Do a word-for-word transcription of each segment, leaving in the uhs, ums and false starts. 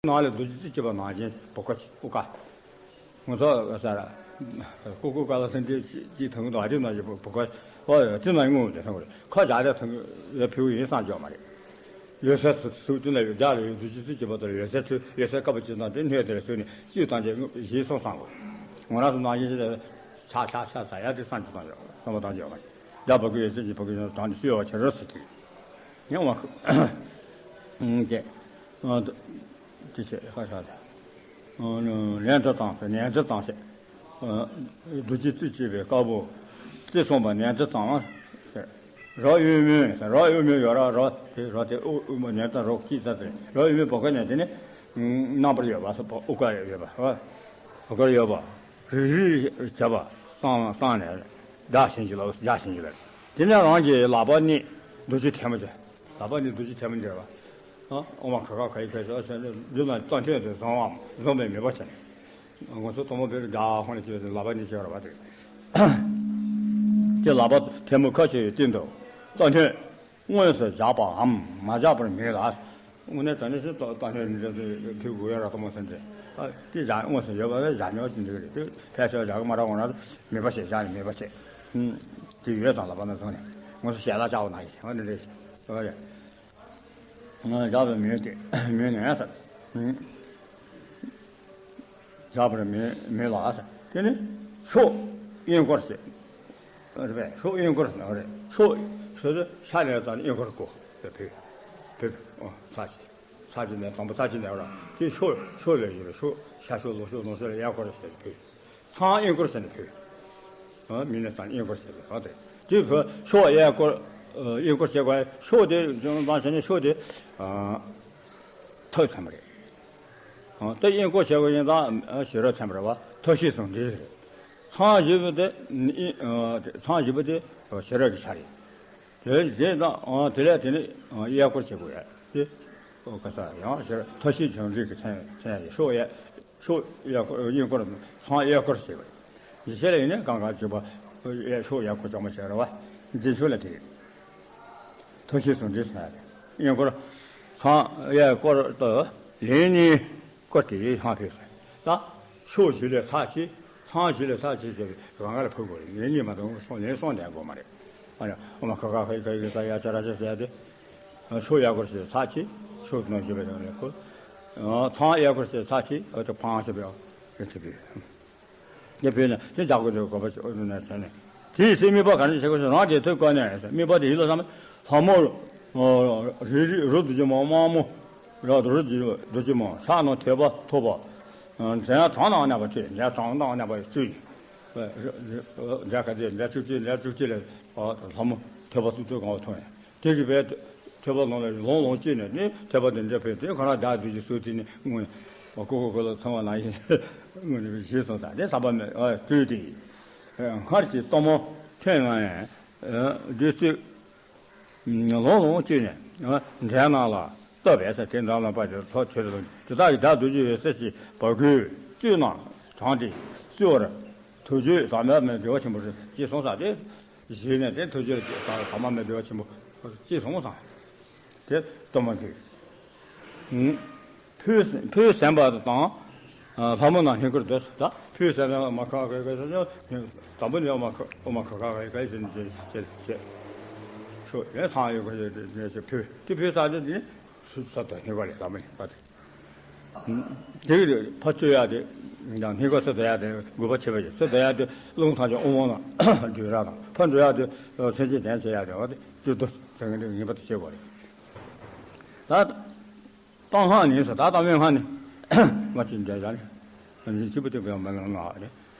ནང་ལ་རྡོ་རྗེ་རྩེ་གཅིག་པ་ནང་བཞིན་བུ་ཁ་ཅིག་ཨུ་ཀ་ངོ་ཚ་ས་ར་ཀུ་ཀུ་ཀ་ལ་སེང་གེ་ཅིག་ཐང་དང་ཨ་ཅིག་ནང་བཞིན་བུ་ཁ་ཨོ་ཡ་ཅི་ནང་ངུ་དེ་སང་གོ་ཁ་རྒྱ་དེ་ཐང་ཡ་ཕིའུ་ཡིན་སང་འཇོག་མ་རེད། ཡོད་ས་སུ་སུ་དེ་ལ་ཡོད་རྒྱ་ལ་ཡོད་རྡོ་རྗེ་རྩེ་གཅིག་པ་དེ་ལ་ཡོད་ས་ཐུ་ཡོད་ས་ཀ་པ་ཅིག་དང་དེ་སྣོད་དེ་ལ་སུ་ནི་ཅིག་དང་ཅིག་ངུ་ཞེས་སོང་སང་གོ་ངོ་རང་སུ་ནང་བཞིན་ཅི་ལ་ཆ་ཆ་ཆ་ས་ཡ་དེ་སང་ཅིག་དང་འཇོག་སང་བ་དང་འཇོག་མ་རེད། རྒྱ་བུ་ཁ་ཡོད་ས་ཅིག་བུ་ཁ་ཡོད་དང་ནི་སུ་ཡོད་བ་ཆ་རོ་སི་ཐི་ཡང་བ་ཁ་ཨུ་ཀ་ཨ་དེ་ཆེ་ཁ་ཤ་ལེན་ཚ་ཙང་ཟེར་ནན་ཚ་ཙང་ཟེར། རྡོ་རྗེ་རྩེ་གཅིག་པའི་དཀར་པོ་རྩེ་གསུམ་པ་ནན་ཚ་ཙང་ཟེར། རོ་གཡུ་མོ་ཟེར་རོ་གཡུ་མོ་ཡོད་ར་རོ་དེ་རོ་དེ་ཨུ་ཨུ་མོ་ནན་ཚ་རོ་གཅིག་ཙ་ཟེར་རོ་གཡུ་མོ་བུ་ཁ་ནན་དེ་ནི་རྣམ་པར་ཡོད་པ་སོགས་པ་ཨུ་ཀ་ཡོད་པ་ཨུ་ཀར་ཡོད་པ་རིལ་རིལ་བྱ་བ་སང་སང་ནས་བདག་བཞིན་གྱི་ལ་བདག་བཞིན་གྱི་ལ་དེ་ནས་རང་གི་ལག་པ་གཉིས་རྡོ་རྗེ་ཐལ་མོ་ཅན་ལག་པ་གཉིས་རྡོ་རྗེ་ཐལ་མོ་ཅན་པ། ཨོ་མ་ཁ་ཁ་ཁ་ཡི་ཁ་ཤོ་ཟེར་ནས་རྒྱུ་ན་རྩ་ཁྲིད་དུ་བཟང་བའམ་བཟང་བའི་མོས་པ་བྱས་ནས་ང་ཚོ་དང་པོ་བོད་རྒྱ་ཧོང་ནས་བྱས་ལག་པ་གཉིས་བྱས་ར་བ་དེ་དེ་ལག་པ་ཐལ་མོ་ཁ་ཕྱེ་བའི་སྟེང་དུ་རྩ་ཁྲིད་དངོས་སུ་བཞག་པའམ་མ་བཞག་པར་མོས་ལ། དངོས་གནས་དྲང་གནས་སུ་རྩ་ཁྲིད་ནི་འདྲ་དུ་ཕུལ་དགོས་ཡ་ར་དང་པོ་ཟེར་འདྲ་དེ་བཞག་དངོས་སུ་ཡོད་པ་ལ་བཞག་ཉོག་ཅིག་འདྲ་གི་རེད་དེ་ཕལ་ཆེར་བཞག་གི་མ་ར་འོང་ན་མོས་པ་བྱས་བཞག་ནས་མོས་པ་བྱས་དེ་ཡོད་ཙང་ལག་པ་ན་བཟུང་ནས་དངོས་སུ་ཞལ་ལག་བཅའ་བ་ན་ཡིན་འདྲ་འདྲ་ཞིག་ཨོ་ཡ། བཞག་པའི་མོས་ཏེ་མོས་ནས་ཟེར། བཞག་པར་མོས་མོས་ལ་ཟེར། དེ་ནི་ཕྱོགས་གཡས་སྐོར་ཟེར། རེད་པས། ཕྱོགས་གཡས་སྐོར་ཟེར་ན་རེད། ཕྱོགས་ཟེར་དུས་ཤར་ནས་ཙམ་གཡས་སྐོར་གོ་ཕེབས་ཕེབས་ཕེབས་ཨོ་ཚ་ཞིག་ཚ་ཞིག་ནས་དང་པོ་ཚ་ཞིག་ནས་ར་དེ་ཕྱོགས་ཕྱོགས་ལས་ཡོད་རེད། ཕྱོགས་ཤར་ཕྱོགས་ལྷོ་ཕྱོགས་ནུབ་ཕྱོགས་ལ་གཡས་སྐོར་ཟེར་ཕེབས། ཚངས་གཡས་སྐོར་ཟེར་ནས་ཕེབས། ཨ་མི་ནི་ཚངས་གཡས་སྐོར་ཟེར་བའི་ཨ་དེ་དེ་བོད་ཕྱོགས་གཡས་སྐོར་ཨ་གཡས་སྐོར་བྱེད་དགོས། ཕྱོགས་དེ་བྱུང་བཏང་བྱས་ནས་ཕྱོགས་དེ་ཨ་མཐོ་ཚན་པ་རེད། ཨ་དེ་གཡས་སྐོར་བྱེད་དགོས་ཡིན་ཙང་ཨ་ཞི་རོལ་ཚན་པ་རེད་བ། མཐོ་ཤོས་སུ་འདྲེས་རེད། ཚངས་བཞི་པོ་དེ་ཨ་ཚངས་བཞི་པོ་དེ་ཞི་རོལ་གྱི་ཆ་རེད། དེ་རྗེས་དང་དེ་ལས་དེ་ནི་གཡས་སྐོར་བྱེད་དགོས་ཡ་དེ་ཨོ་ཁ་ས་ཡང་ཞེས་མཐའ་བཞི་འབྱུང་འགྲོས་ཀྱི་མཚན་མཚན་ཡ་ཕྱོགས་གཡས་ཕྱོགས་གཡས་སྐོར་གཡས་སྐོར་ཚངས་གཡས་སྐོར་ཞེས་པ་ཡི་ཤེས་ལ་ཡིན་ནས་གང་གང་བྱེད་པ་གཡས་ཕྱོགས་གཡས་སྐོར་བྱ་མ་བྱེད་ར་བ་འཛིན་ཕྱོགས་ལ་དེ་མཐའ་བཞི་འབྱུང་འགྲོས་མཚན་ཡ་གཡས་སྐོར་ཚངས་གཡས་སྐོར་དུ་ལན་གཉིས། སྐོར་དེ་ཡིས་ལྷང་ཕེབས་སོ། ད་ཕྱོགས་བཞི་ལས་ཚར་གཅིག་ཚངས་བཞི་ལས་ཚར་གཅིག་ཟེར་བའི་རང་ང་ལ་ཕུལ་དགོས་རེད། ངས་གཉིས་མ་གཏོགས་སོང་ལན་སོང་ལྡན་དགོས་མ་རེད། ཨ་ཡ་ཨོ་མ་ཁ་ཁ་ཁ་ཁ་ཁ་ས་ཡ་ཆ་ར་ཆ་ཟེར་ཏེ། ཕྱོགས་གཡས་སྐོར་ཟེར་ཚར་གཅིག་ཕྱོགས་ནང་བཞི་པའི་རང་ལས་སྐོར། ཚངས་གཡས་སྐོར་ཟེར་ཚར་གཅིག་ཨ་ཏི་ཕང་ཞེས་པའི་ཨ་ཏི་བུ། དེ་བོས་ན་དེ་འཇག་དགོས་དེ་དགོས་པ་ཞིག་ཨོ་ནུ་ན་ཟེར་ནས། དེའི་ཚེ་དམིགས་པ་ག་རེ་བྱེད་དགོས་ཟེར་རང་གི་ཐུགས་བཀོད་ནས་དམིགས་པ་དེ་ཡིད་ལ་བསམ། ལྷ་མོ་རི་རི་རུ་རྡོ་རྗེ་མ་དམར་མོ་ར་རུ་རྡོ་རྗེ་མ་ཕྱག་ན་ཐོད་པ་ཐོགས་པ། འཛིན་གྲངས་དང་མཉམ་པ་སྤྱོད། འཛིན་གྲངས་དང་མཉམ་པ་སྤྱོད། འཛིན་ག་དེ་འཛིན་བཅུ་གཅིག་འཛིན་བཅུ་གཅིག་ལས་ལྷ་མོ་ཐོད་པ་ཐོགས་ཐོགས་གང་བ་ཐོགས་ཡང་། དེ་གི་བས་ཐོད་པ་ལོང་ལ་ལོང་ལོང་བཅད་ནས་ནི་ཐོད་པ་དེ་འདྲ་ཕེབས་ཏེ་ཁོ་རང་བདག་བདུད་ཀྱི་སྲོག་དེ་ནི་དངོས་ཀོ་ཀོ་ཀོ་ལ་ཚང་བ་ན་ཡིན་དངོས་ནི་ཞེས་གསུངས་ས་དེ་ས་པ་མེ་ཨ་སྤྲུལ་ཏེ། སྔར་གྱི་གཏུམ་མོ་ཁྱོད་ང་ཡང་བདུད་རྩི་ལོང་ལོང་བཅད་ནས་འདྲེ་རྣམས་ལ་བཏབ་པས་ཟེར། དེ་འདྲ་ལ་པ་དེ་ལྷོ་ཆོས་དང་དེ་དག་གི་བདག་བདུད་ཀྱི་ཡོད་ས་ཞིག་བ་གུས་བཅུད་རྣམས་དྲངས་ཏེ་གསོལ་བར་ཐུགས་རྗེས་ཟབ་མོ་མའི་བདེ་བ་ཆེན་པོ་ཞེས་གསུངས་ས་དེ། གཞི་ནས་དེ་ཐུགས་རྗེ་ལ་བསམ་པ་མ་མེད་པའི་ཆེན་པོ་ཅི་སོང་བསམ། དེ་གཏུམ་མོ་འདི། ཕུད་ཕུད་ཟིན་པ་དང་། ལྷ་མོ་རྣམས་སྙིང་ཁར་འདུས་ད་ཕུད་ཟིན་པ་མ་ཁ་ཁ་ཁ་ཁ་དང་པོ་ནས་ཨོ་མ་ཁ་ཨོ་མ་ཁ་ཁ་ཁ་ཁ་ཟེར་ནས་བྱས་བྱས་བྱས། ཤོག་ཡང་ཚང་ཡོད་ཁ་ཁ་ཁ་ཁ་ཕུད་དེ་ཕུད་ས་དེ་ནི་སུ་ས་དང་སྙིང་ཁ་ལས་ལྷ་མོ་ནི་ད་དེ། དེ་གི་ཕ་གཅོད་ཡག་དེ་ཡང་སྙིང་ག་སུ་དོ་ཡག་དེ་དགོས་པ་ཆེ་བ་ཡོད། སུ་དོ་ཡག་དེ་རླུང་ཐང་ཆེན་དབང་མོ་ན་འདུས་ར་དང་ཕ་འགྲོ་ཡག་དེ་སེམས་ཅན་ལྡན་བྱེད་ཡག་དེ་བ་དེ་ཅི་དོ་ཟེར་མཁན་དེ་ངེས་པར་དུ་བྱེད་དགོས་རེད། ད་གཏོང་སྔགས་ནི་ཟེར་ད་གཏོང་མེད་སྔགས་ནི་མ་ཅི་འདྲ་བྱ་ནི་གཅིག་པུ་དེ་ག་མ་ལང་ལ་རེད།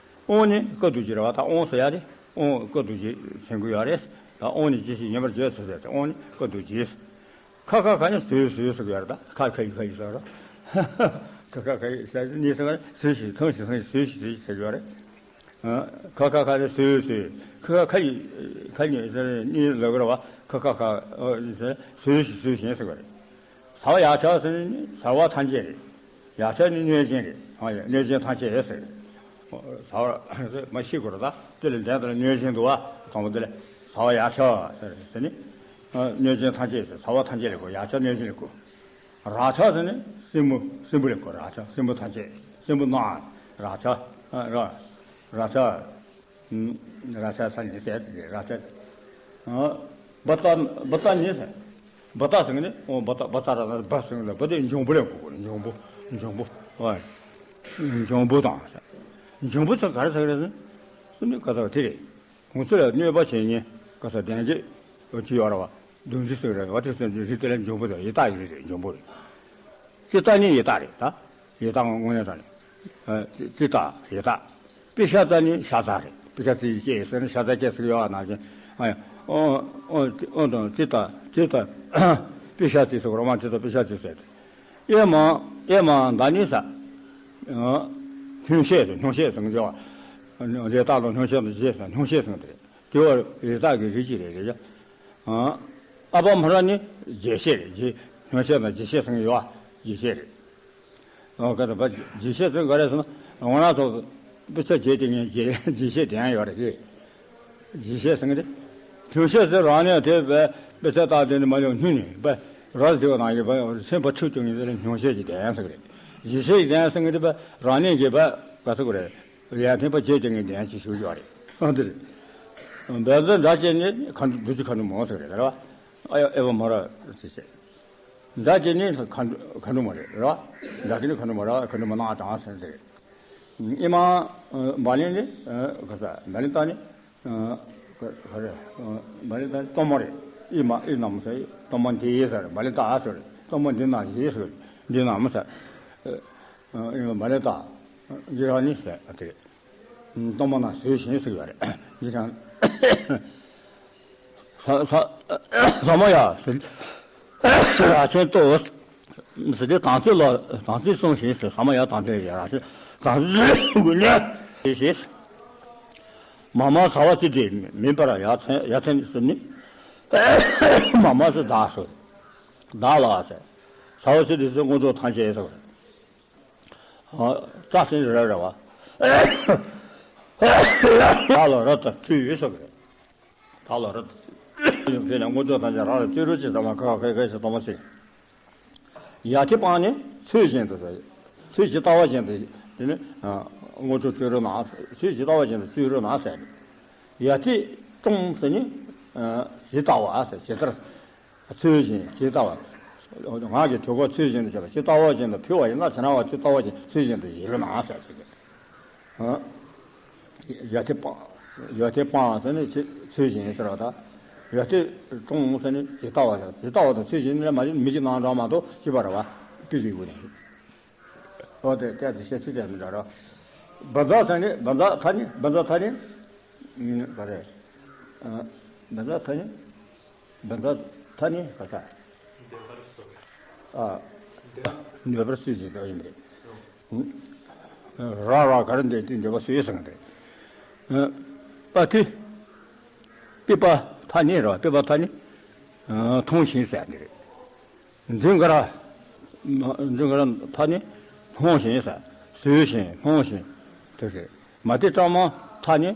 དབང་ནི་བཀའ་བསྡུ་བྱེད་ར་བ་ད་དབང་ཟེར་ཡག་དེ་དབང་བཀའ་བསྡུ་བྱེད་ཟེར་དགོས་ཡག་རེད། ད་དབང་ནི་ཅི་ཞིག་ཉན་པར་བྱེད་ཟེར་ཟེར་ཏེ་དབང་ནི་བཀའ་བསྡུ་བྱེད། ཁ་ཁ་ཁ་ནི་ཟོས་ཟོས་ཟེར་གི་ཡོད་རེད། ད་ཁ་ཁ་ཡི་ཁ་ཡི་ཟེར་རོ། ཁ་ཁ་ཁ་ཡི་ཟ་ནི་ཟེར་གི་ཟོས་ཤིག་ཐང་ཤིག་ཐང་ཤིག་ཟོས་ཤིག་ཟོས་ཤིག་ཟེར་གི་ཡོད་རེད། ཁ་ཁ་ཁ་ནི་ཟོས་ཟོས། ཁ་ཁ་ཁ་ཡི་ཁ་ནི་ཟེར་ནི་ལ་གི་ར་བ་ཁ་ཁ་ཁ་ཟོས་ཤིག་ཟོས་ཤིག་ཟེར་གི་ཡོད་རེད། ཟ་བ་ཡག་ཆ་ཟེར་ནི་ཟ་བ་ཐམས་ཅད་རེད། ཡག་ཆ་ནི་གནོད་སྦྱིན་རེད། ཨ་ཡ་གནོད་སྦྱིན་ཐམས་ཅད་ཟེར། ཟ་བ་མ་ཤི་དགོས་རེད་ད། དེ་ལས་འདས་དེ་ལ་གནོད་སྦྱིན་འདུག་བ། དང་པོ་དེ་ལས་ཟ་བ་ཡག་ཆ་ཟེར་ཟེར་ནི། གནོད་སྦྱིན་ཐམས་ཅད་ཟེར་ཟ་བ་ཐམས་ཅད་ལས་གོ་ཡག་ཆ་གནོད་སྦྱིན་ལས་གོ་རག་ཆ་ཟེར་ནི་ སྲིན་མོ་སྲིན་པོ་ལས་གོ་ར་ཆ་སྲིན་པོ་ཐམས་ཅད་སྲིན་པོ་རྣམས་ར་ཆ་ར་ཆ་ར་ཆ་ས་ནི་ཟེར་ཏེ་ར་ཆ། བ་ཏ་བ་ཏ་ནི་ཟེར། བ་ཏ་ཟེར་ནི་ཨོ་བ་ཏ་བ་ཏ་ར་ན་བ་ཟེར་ནི་བ་དེ་འབྱུང་པོ་ལས་གོ་གོ་འབྱུང་པོ་འབྱུང་པོ་ཨ་འབྱུང་པོ་དང་ཟེར། འབྱུང་པོ་ཚོ་ག་རེ་ཟེར་གི་རེད་ཟེར་ན་སྲིན་པོ་ག་ས་དེ་རེད། ཁོང་ཚོ་ལ་གནོད་པ་བྱེད་མཁན་ག་ས་ལྡན་གྱི་ཅི་ཡོད་ར་བ། བདུད་འདི་ཟེར་ར་བ་དེ་ཚོ་རི་དེ་ལ་འབྱུང་པོ་དང་ཡི་དྭགས་ཡི་རིགས་རེད་འབྱུང་པོ་རེད། ཙི་ཏ་ནི་ཡི་དྭགས་རེད་ད། ཡི་དྭགས་དངོས་གནས་དང་ནི། ཙི་ཏ་ཡི་དྭགས། པི་ཤ་ཙ་ནི་ཤ་ཟ་རེད། པི་ཤ་ཙི་ཡི་སྐད་ཟེར་ན་ཤ་ཟ་སྐད་ཟེར་ཡོད་ཨ་ནང་བཞིན། ཨ་ཡ། ཨོ་ཨོ་ཨོ་དང་ཙི་ཏ་ཙི་ཏ། པི་ཤ་ཙི་ཟེར་རོ་མ་ཙི་ཏ་པི་ཤ་ཙི་ཟེར་ཏེ། ཨེ་མ་ཨེ་མ་ད་ནི་ས། སྨྱོན་བཤད་ཟེར་སྨྱོན་བཤད་ཟེར་གྱི་ཡོད། ལས་རྟགས་དང་སྨྱོན་བཤད་དང་བྱས་ཟེར་སྨྱོན་བཤད་ཟེར་གྱི་རེད། དེ་བར་ལས་རྟགས་ཀྱི་རིགས་གཅིག་རེད་རེད། ཨ་ཨ་པ་མ་ར་ནི་རྗེས་བཤད་རེད། རྗེས་སྨྱོན་བཤད་དང་རྗེས་བཤད་ཟེར་གྱི་ཡོད། རྗེས་བཤད་རེད། ཨོ་ག་ད་པ་རྗེས་བཤད་ཟེར་ག་རེ་ཟེར་ན་ང་རང་ཚོ་དཔེ་ཆ་བྱས་ཏེ་ངས་རྗེས་རྗེས་བཤད་དེ་ཡང་ཡོད་རེད་ཟེར། རྗེས་བཤད་ཟེར་གྱི་རེད། སྨྱོན་བཤད་ཟེར་རང་ནས་དེ་བས་དཔེ་ཆ་ལྟ་དེ་ནི་མ་ཡོང་སྨྱོན་ནས་བས་ར་ཟེར་བ་ནང་གི་བས་སེམས་པ་འཁྲུག་བཅུག་ངེས་ཟེར་སྨྱོན་བཤད་ཀྱི་དེ་ཡང་ཟེར་གྱི་རེད། རྗེས་བཤད་ཀྱི་དེ་ཡང་ཟེར་གྱི་རེད་བས་རང་ནས་ཀྱི་བས་ག་ཟེར་གྱི་རེད། ཡར་འཐེན་པ་བྱས་ཀྱི་ངས་བདེན་ཅིག་ཞུ་རྒྱུ་རེད། ཨ་འདི་རེད། འབད་བརྩོན་འདྲ་བྱས་ནས་མཁའ་འགྲོ་རྡོ་རྗེ་མཁའ་འགྲོ་མ་ཟེར་རེད་ར། ཨ་ཡ་ཨེ་བ་མ་ར་ཟེར་བྱས། འདྲ་བྱས་ནས་མཁའ་འགྲོ་མཁའ་འགྲོ་མ་རེད་ར། འདྲ་བྱས་ནས་མཁའ་འགྲོ་མ་ར་མཁའ་འགྲོ་མ་ནག་དང་ཟེར་ཟེར། ཨེ་མ་འབར་ལེན་ནི་ག་ས་འབར་ལེན་ད་ནི་ག་རེ་འབར་ལེན་ད་ནི་གཏོར་མ་རེད། ཨེ་མ་ཨེ་ནམ་ཟེར་གཏོར་མ་འདི་ཟེར་འབར་ལེན་ད་ཟེར་གཏོར་མ་འདི་ན་ཡེ་ཟེར་འདི་ནམ་ཟེར། ཨེ་མ་འབར་ལེན་ད་འདི་ར་ནི་ཟེར་ཨ་དེ། གཏོར་མ་ན་ཟོས་ཤིང་ཟེར་ཡོད་རེད། འདི་རང་ས་ས་ས་མ་ཡ་ཟེར་ར་ཆེན་ཏོ་ཟེར་ཏེ་དང་ཚིག་ལ་དང་ཚིག་གསུངས་ཤིང་ཟེར་ས་མ་ཡ་དང་ཚིག་ཡ་ར་ཆེན་དང་ཚིག་དགུ་ནས་ཟེར་ཞེས། མ་མ་ཟ་བ་ཅི་སྟེ་མིན་པར་ཡ་མཚན་ཡ་མཚན་ཟེར་ནི། མ་མ་ཟེར་བདག་ཟེར། བདག་ལ་ཟེར། ཟ་བ་ཅི་སྟེ་ཟེར་མངོན་རྟོགས་ཐམས་ཅད་ཟེར། རྩ་ཟིན་རེ་རེ་བ། བདག་ལ་རབ་ཏུ་བརྩོན་ཡོད་སོགས་རེད། བདག་ལ་རབ་ཏུ་བརྩོན་ཡོད་ཕེབས་ནས་མངོན་རྟོགས་ཐམས་ཅད་རང་ལ་བརྩོན་རོལ་ཅིག་ཟ་མ་ཁ་ཁ་ཁ་ཁ་ཞིག་གཏོང་མ་ཟིན། ཡ་ཐི་སྤངས་ནས་ཚུལ་བཞིན་དུ་ཟེར། ཚུལ་ཇི་ལྟ་བ་བཞིན་དུ་དེ་ནི་མངོན་རྟོགས་བརྩོན་རོལ་ན་ཚུལ་ཇི་ལྟ་བ་བཞིན་དུ་བརྩོན་རོལ་ན་ཟེར། ཡ་ཐི་སྤངས་ཟེར་ནི་ཇི་ལྟ་བ་ཟེར་ཇི་ལྟར། ཚུལ་བཞིན་ཇི་ལྟ་བ། ངག་གི་དུས་འཁོར་ཚུལ་བཞིན་དུ་བྱེད་པ་ཇི་ལྟ་བ་བཞིན་དུ་ཕུལ་བ་ཡིན་ན་ཇི་ལྟ་བ་ཇི་ལྟ་བ་བཞིན་ཚུལ་བཞིན་དུ་ཡིན་རུང་ན་ཟེར་ཟེར་གྱི། ཡ་ཐི་སྤངས། ཡ་ཐི་སྤངས་ཟེར་ནི་ཚུལ་བཞིན་ཟེར་བ་དང་། ཡ་ཐི་སྤངས་ཟེར་ནི་ཇི་ལྟ་བ་ཟེར་ཇི་ལྟ་བ་དང་ཚུལ་བཞིན་ལས་མ་ཡིན་མི་གི་ནང་འདྲ་མ་གཏོགས་ཅི་པ་ར་བ་ཕུལ་གྱི་དགོས་ནས། ཨོ་དེ་སྐད་དེ་བཤད་ཚུལ་དེ་མི་འདྲ་རོ། བཛྲ་ཟེར་ནི་བཛྲ་ཐ་ནི་བཛྲ་ཐ་ནི། ག་རེ། བཛྲ་ཐ་ནི། བཛྲ་ཐ་ནི་ག་ས། ཨ། འདོད་པར་སུས་ཟེར་ཡིན་པས། ར་ར་ག་རེ་འདོད་དུས་འདོད་པ་སུས་ཟེར་གི་འདུག་ཨ་ཐི། པི་པ་ཐ་ནི་ར་པི་པ་ཐ་ནི། མཐོང་ཞིང་ཟེར་ནི་རེད། འཛིན་ག་ར། འཛིན་ག་ར་ཐ་ནི། མཐོང་ཞིང་ཟེར། ཟོས་ཤིང་མཐོང་ཞིང་། དེ་ཟེར། མ་ཏི་ཀྲ་མ་ཐ་ནི།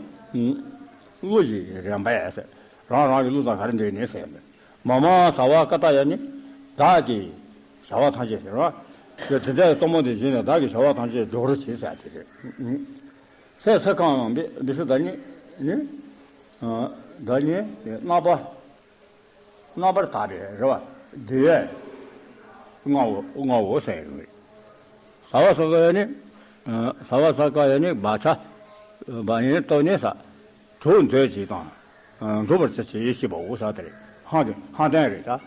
བློ་ཡི་རན་པས་ཟེར། རང་རང་གི་བློ་དང་ག་རེ་འདོད་ནས་ཟེར། མ་མ་ཟ་བ་ཀ་ཏ་ཡ་ནི། བདག་གི་བྱ་བ་ཐམས་ཅད་ཟེར་བ། དེ་དེ་འདྲའི་གཏོར་མ་དེ་བཞིན་ནས་བདག་གི་བྱ་བ་ཐམས་ཅད་རྫོགས་རོགས་བྱེད་ཟེར་དེ་རེད། ཚེ་ས་གང་བའི་བི་སི་ད་ནི་ནི། ད་ནི་རྣམ་པ། རྣམ་པར་དག་པའི་རེ་བ་འདི་ཡས་ལྔའོ་ལྔའོ་ཟེར་ཡོད། ཟ་བ་ཟ་ཀ་ཡ་ནི། ཟ་བ་ཟ་ཀ་ཡ་ནི་བ་ཆ། བ་ཡིན་སྟོབས་ནི་ས། དུག་འདོད་ཅིག་དང་། འདུ་བར་བྱེད་ཅེས་ཞེས་པའོ་ས་དེ་རེད། ཧང་དེ་ཧང་ཏན་རེད་ད།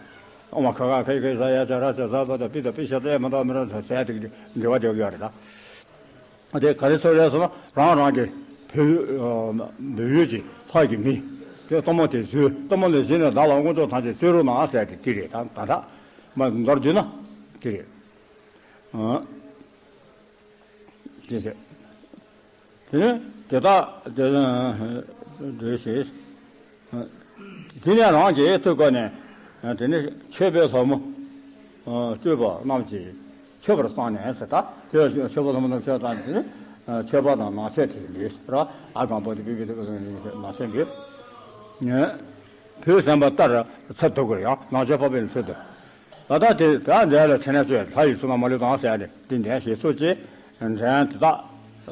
ཨོ་མ་ཁ་ཁ་ཁའི་ཁའི་ཟ་ཡ་ཆ་ར་ཆ་ཟ་བ་ད་པི་ད་པི་ཤ་ད་ཨེ་མ་ད་མི་ར་ཟ་ཟ་དེ་འདྲི་བ་དེ་ཡོད་རེད་ད། དེ་ག་རེ་ཚོར་རེད་ཟེར་ན་རང་རང་གི་བོད་བོད་ཡུལ་གྱི་ལྷ་གི་མི་དེ་གཏོར་མ་དེ་བཟོས་གཏོར་མ་ལས་གཞན་ནས་བདག་ལ་མངོན་རྟོགས་ཐམས་ཅད་སྩོལ་རོགས་གནང་ཟེར་ཏེ་དེ་རེད་ད་ད་ད་མ་མདོར་བསྡུས་ན་དེ་རེད། ཨ་དེ་རེད། དེ་ནས་དེ་དག་དེ་འདོད་ཞེས། དེ་ནས་རང་གིས་ཐུགས་ཀ་ནས་དེ་ནས་མཆོད་པའི་ལྷ་མོ་སྤྲུལ་པ་རྣམས་ཀྱིས་མཆོད་པར་བསམས་ནས་ཟེར་ད་དེ་མཆོད་པ་ལྷ་མོ་རྣམས་མཆོད་དང་དེ་ནས་མཆོད་པ་དང་ནང་མཆོད་དེ་འདྲེས་ར་ཨ་གང་པོ་དེ་པི་པི་དེ་ནང་མཆོད་འདྲེས། བོད་ཟན་པ་ལྟར་ཚུར་འདུག་གི་ཡང་ནང་མཆོད་ཕབ་པའི་ཚུལ་དུ། ད་ལྟ་དེ་ད་འདྲ་ལ་ཚེ་ན་ཚོས་ལྷ་ཡི་ཚུལ་ན་མ་ལུས་དང་ཟེར་ཏེ་དེ་འདྲ་ཞིག་སོ་ཅེ་འདྲ་དེ་དག་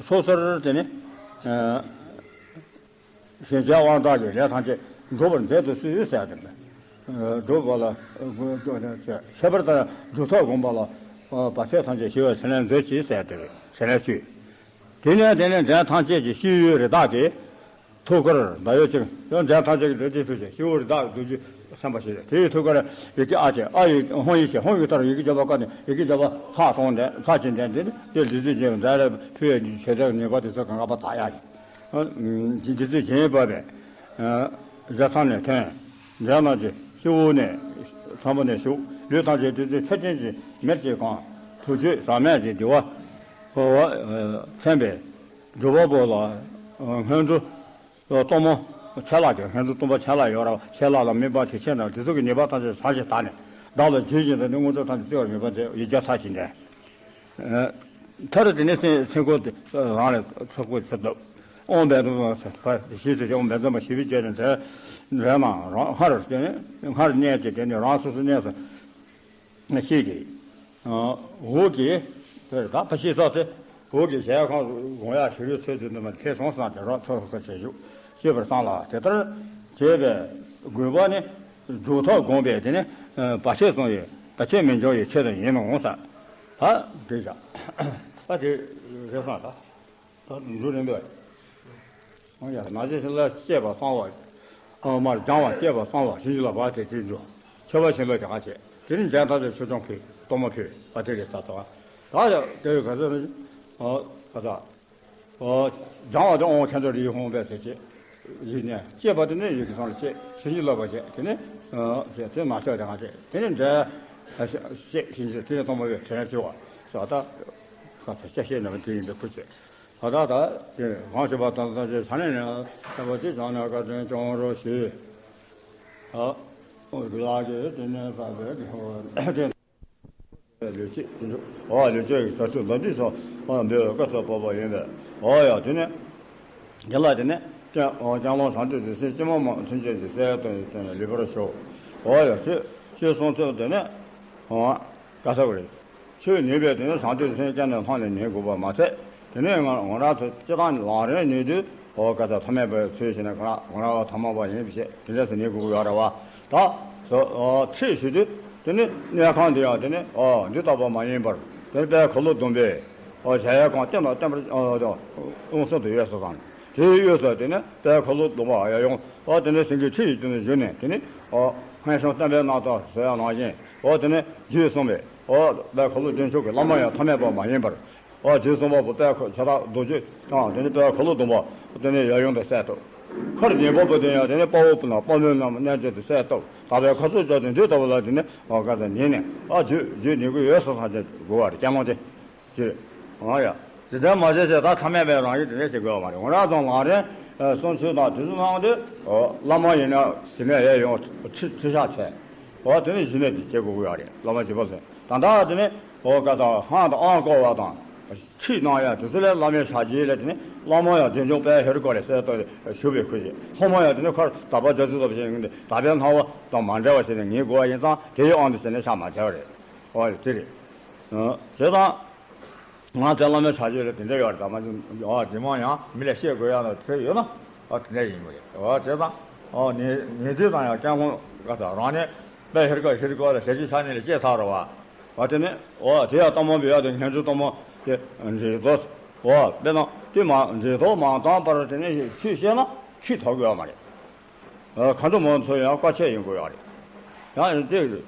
སོ་སོར་དེ་ནི། ཞེན་ཆགས་དབང་དྲག་གི་ལས་ཐམས་ཅད་འགྲུབ་པར་མཛད་དུ་གསོལ་ཟེར་ཏེ། འགྲུབ་པ་ལ། ཁྱད་པར་དུ་སྒྲུབ་ཐབས་སྒོམ་པ་ལ། བར་ཆད་ཐམས་ཅད་ཞི་བར་སེམས་ལས་མཛོད་ཅིག་ཟེར་ཏེ་སེམས་ལས་བཅོས། དེ་ནས་དེ་ནས་འདྲེན་ཐམས་ཅད་ཀྱི་སྤྱི་བོའི་རི་དྭགས་ཀྱི་ཐུགས་ཀར་ཟླ་བའི་ཕྱིར་ཡང་འདྲེན་ཐམས་ཅད་ཀྱི་འདྲེན་ཅིག་ཐུགས་ཀྱི་སྤྱི་བོའི་རི་དྭགས་བདུད་རྩི་སེམས་དཔའ་ཞེས་དེའི་ཐུགས་ཀར་ཡི་གེ་ཨ་ཅེ་ཨ་ཡི་ཧོང་ཡི་ཞེས་ཧོང་ཡི་ལྟར་ཡི་གེ་བརྗོད་པ་བཀའ་ནི་ཡི་གེ་བརྗོད་པ་ཚགས་སོང་དེ་ཚགས་ཆེན་དེ་འདི་ནི་དེ་བདུད་རྩི་འཇིགས་འདྲ་ལ་ཕུལ་བའི་བྱེད་ཐབས་ནུས་པ་དེ་ཚོ་གང་ག་པ་དག་ཡ་ཡིན། འདི་ཚོས་བྱིན་པ་བས། རྒྱ་ཚང་ནས་ཐོན། རྒྱ་ནག་གི་སྤྱི་བོ་ནས་ཚངས་པ་ནས་ཞུགས་ལུས་ཐམས་ཅད་བདུད་རྩི་ཆར་ཅན་གྱི་མེར་གྱིས་གང་། དུག་ཆུས་ཟག་མེད་ཀྱི་བདེ་བ། འོ་མཚན་པས་སྒྲུབ་པ་པོ་ལ་སྔོན་འགྲོ་གཏོར་མ་ཆད་ལྷག་གི་སྔོན་འགྲོ་གཏོར་མ་ཆད་ལྷག་ཡོད་ར་ཆད་ལྷག་ལ་དམིགས་པ་དེ་ཆེ་ན་དེ་ཚོ་གི་ནུས་པ་ཐམས་ཅད་ཟག་ཅིང་དག་ནས་བདག་ལ་བྱིན་ཞིང་དང་ནི་དངོས་གྲུབ་ཐམས་ཅད་སྩོལ་བར་མོས་པ་དེ་ཡིག་བརྒྱ་ཚར་ཞིང་ལྡན། མཐར་དེ་ནས་སེམས་སེམས་ཁོག་དེ་རང་ལ་ཚོགས་པ་ཚོ་བཏབ། ཨོཾ་བཛྲ་ཨོཾ་བཛྲ་ཞེས་ཟེར་ཏེ་ཨོཾ་བཛྲ་མ་ཞེས་པའི་རྗེས་ནས་དེ་རེ་ན་རང་སྔར་དེ་ནས་སྔར་གནས་ཀྱི་དེ་ནས་རང་སོ་སོའི་གནས་སུ་ཤེས་ཀྱི། འོག་གི་དེར་དག་པ་ཤེས་སོགས་ཏེ་འོག་གི་གཞལ་ཡས་ཁང་དགོངས་ཡག་ཞུ་རུའི་ཚུལ་དུ་འདི་མ་ཐེ་ཚོམ་བསམ་སྟེ་རོགས་ཚོར་ཁ་ཆེ་ཞུ་ཤེས་པར་བསམ་ལ་དེ་ལྟར་བྱས་པའི་དགོས་པ་ནི། སྒྲུབ་ཐབས་སྒོམ་པས་དེ་ནི་བར་ཆད་སོང་བའི་བར་ཆད་མི་འབྱུང་བའི་ཆེད་དུ་ཡིན་ནོ་ཟེར། ད་དེ་བཞག་ད་དེ་རེད་སོང་ད། ད་འདུག་རེད་འདུག་ཨང་ཡ་ན་ཆེ་ཤིང་ལ་སྐྱེས་པ་གསང་བ། ཨ་མར་སྦྱང་བ་སྐྱེས་པ་གསང་བ་བྱིན་གྱིས་བརླབ་པ་དེ་དེ་འདུག་མཆོད་པ་བྱིན་རླབས་ཀྱི་ང་བྱེད་དེ་ནི་འཇལ་ཐབས་ཀྱི་ཆོས་སྐྱོང་ཕུལ་གཏོར་མ་ཕུལ་བ་དེ་རེད་ས་ཚོ། ད་ཡ་དེ་བས་ག་ཚོད་ནི་ཨ་ག་ཚོད། སྦྱང་བ་དེ་ཨོཾ་མཁན་ཚོགས་རིག་ཧོང་པས་ཟེར་བྱེད། ཡིག་ནས་བཅད་པ་དེ་ནི་ཡི་གེ་ཚང་ལ་བཅད་བྱིན་གྱིས་བརླབས་པ་བྱས་དེ་ནི་བྱས་དེ་མ་ཆོག་དེ་ང་བཅད་དེ་ནི་འདྲ་བཤད་བྱིན་གྱིས་དེ་ནི་གཏོར་མ་བས་དྲན་བཅུག་པ་ཟེར་བ་ད་ཁ་ཚ་ཤ་ཤེས་ནས་དེ་ཡིན་པའི་ཁུ་བྱེད་ད་ད་ད་དེ་གང་བྱེད་པ་དང་ད་ཅེས་ཆ་ནས་ནི་ལྟ་བ་ཅི་བྱང་ན་བཀའ་དྲིན་སྐྱོང་རོགས་ཞུ། ཨ་ཨོ་ལགས་ཀྱིས་དེ་ནས་བསགས་པའི་དགེ་བ་ལུས་བྱེད་དེ་ཚོ་ཨ་ལུས་བྱེད་ཀྱི་ས་ཚུལ་འདི་འདྲ་སོགས་ཨ་འབུལ་བའི་བཀའ་སྩལ་པ་ཡིན་པས། ཨོ་ཡ་དེ་ནས་དེ་ལ་དེ་ནས་ཀྱང་ཀྱང་ལོང་ཟངས་མདོག་དེ་སྲིད་ཅི་མ་མ་ཚུན་ཆད་ཀྱི་གསལ་དོན་ཡི་དོན་ལ་ལུས་པར་ཤོག་ཨོ་ཡ་ཞེས་ཞེས་གསུངས་ཚུལ་དེ་ནས་ཨོ་བཀའ་སྩལ་པ་རེད། ཆོས་ཉན་པས་དེ་ནས་ཟངས་མདོག་སེམས་ཅན་ནས་ལྷང་ནས་ཉན་དགོས་པ་མ་ཚད་དེ་ནས་ང་ང་རང་ཚོ་སྤྱི་བཏང་ལམ་རིམ་ཉན་དུས་ཨོ་བཀའ་སྩལ་ཐ་མལ་པའི་ཚུལ་བྱས་ནས་ང་རང་ང་རང་ཐ་མལ་པ་ཡིན་པ་བྱས་དེ་འདྲ་སེ་ཉན་དགོས་ཀྱི་ཡོད་རེད་བ། ད་སོ་ཨོ་ཁྲིད་ཞུ་དུས་དེ་ནི་གནས་ཁང་འདི་ཡང་དེ་ནི་ཨོ་འདི་ལྟ་བུ་མ་ཡིན་པར་དེ་ནི་དཔལ་ཁ་ལོ་སྡོམ་པས་ཨོ་གཞལ་ཡས་ཁང་ལྟེ་ན་བརྟན་པར་ཨོ་དང་དབུང་གསུམ་དུ་གཡས་སུ་བཟུང་དེའི་གཡས་སུ་དེ་ནི་དཔལ་ཁ་ལོ་སྡོམ་པ་ཡང་ཡོང་ཨོ་དེ་ནི་སེང་གེའི་ཁྲི་ཡི་དུ་ནས་བཞུགས་ནས་དེ་ནི་ཨོ་སྔོན་བྱུང་བསྟན་པའི་རྣམ་ཐར་ཟེར་ཡང་ནང་བཞིན་ཨོ་དེ་ནི་རྗེས་གསུངས་པས་ཨོ་དཔལ་ཁ་ལོ་སྡིངས་མཆོག་གི་བླ་མ་ཡང་ཐ་མལ་པ་མ་ཡིན་པར། ཨ་རྗེ་བཙུན་པ་པོ་དཔལ་ཁ་བྱ་དག་རྡོ་རྗེ་དང་དེ་ནི་དཔལ་ཁ་ལོ་སྡོམ་པ་དེ་ནི་ཡབ་ཡུམ་དང་སྲས་ཐོབ། མཁར་རྒྱན་པ་པོ་དེ་ཡང་དེ་ནི་དཔའ་བོ་དཔའ་མོ་རྣམས་རྣལ་འབྱོར་དུ་སྲས་ཐོབ་དག་པའི་ཁ་ཚུར་བཅར་ཏེ་འདི་ལྟ་བུ་ལ་དེ་ནི་ཨ་ག་ས་ཉིན་ནས་ཨ་རྗེ་རྗེ་ཉེ་དགུ་ཡོད་ས་ས་ཆ་དགོས་པ་རེད་སྐྱེ་ལོང་དེ་ཅི་རེད། ཨ་ཡ་དེ་ལྟར་མ་བྱས་ཚེ་ད་ཐ་མལ་པའི་རང་བཞིན་དེ་འདྲ་བྱེད་དགོས་པ་མ་རེད། ང་རང་ཚོ་ལམ་རིམ་གསུང་ཆོས་དང་དེ་ཚོ་གནང་དུས་བླ་མ་ཡིན་ན་དེ་ནས་ཡར་ཡོང་ཁྲི་ཁྲི་ཤག་བྱས་ཨ་དེ་ནི་གཞི་ནས་དེ་བྱེད་དགོས་ཀྱི་ཡོད་རེད། བླ་མ་བྱེད་པ་ཟེར་ད་ལྟ་དེ་ནི་ཨོ་ག་ས་ཧང་དང་ཨང་བསྐོར་བ་དང་། ཁྲིད་གནང་ཡ་དེ་ཚོ་ལས་བླ་མའི་ཞབས་རྗེས་ལས་དེ་ནི་བླ་མ་ཡང་བདེ་མཆོག་དཔལ་ཧེ་རུ་ཀ་ལས་གསལ་བཏབ་ཞུ་བའི་ཁུལ་བྱས། སློབ་མ་ཡང་དེ་ནི་ཁར་དག་པ་རྒྱ་མཚོའི་སྟོབས་ཞེས་ཡོང་སྟེ་དག་པའི་སྣང་བ་དང་མ་འབྲེལ་བ་ཞིག་ནས་ངེས་དགོས་པ་ཡིན་ཙང་དེ་ཡི་དབང་དུ་བྱས་ནས་ཕྱག་མ་འཚལ་བ་རེད། ཨོ་དེ་རེད། ཨ་བྱས་ཙང་ང་ཚོའི་བླ་མའི་ཞབས་རྗེས་ལས་དེ་འདྲ་ཡོད་རེད། ད་མ་ཨོ་དེ་མ་ཡང་མི་ལ་བཤད་དགོས་ཡ་ན་དེ་ཡོད་ན་ཨོ་དེ་འདྲ་ཡིན་དགོས་རེད། ཨོ་བྱས་ཙང་ཨོ་ཉེ་ཉེ་དུས་དང་ཡང་སྐྱབས་མགོན་ག་ས་རང་ནས་དཔལ་ཧེ་རུ་ཀ་ཧེ་རུ་ཀ་ལ་ཞབས་ཕྱི་ཕྱག་ནས་ལས་བྱེད་ཚར་བ། ཨ་དེ་ནས་ཨོ་དེ་ཡང་གཏོར་མ་འབུལ་ཡག་དེ་ངན་ཇུ་གཏོར་མ་དེ་འབྲས་རྡོ། ཨོ་དཔེར་ན་དེ་མ་འབྲས་རྡོ་མ་བཏང་བར་དེ་ནས་ཆོས་བཤད་ན་ཆོས་ཐོབ་དགོས་ཡ་མ་རེད། ཨ་མཁའ་འགྲོ་མ་ཚོ་ཡང་བཀའ་ཆད་ཡིན་དགོས་ཡ་རེད། ཡང་དེ་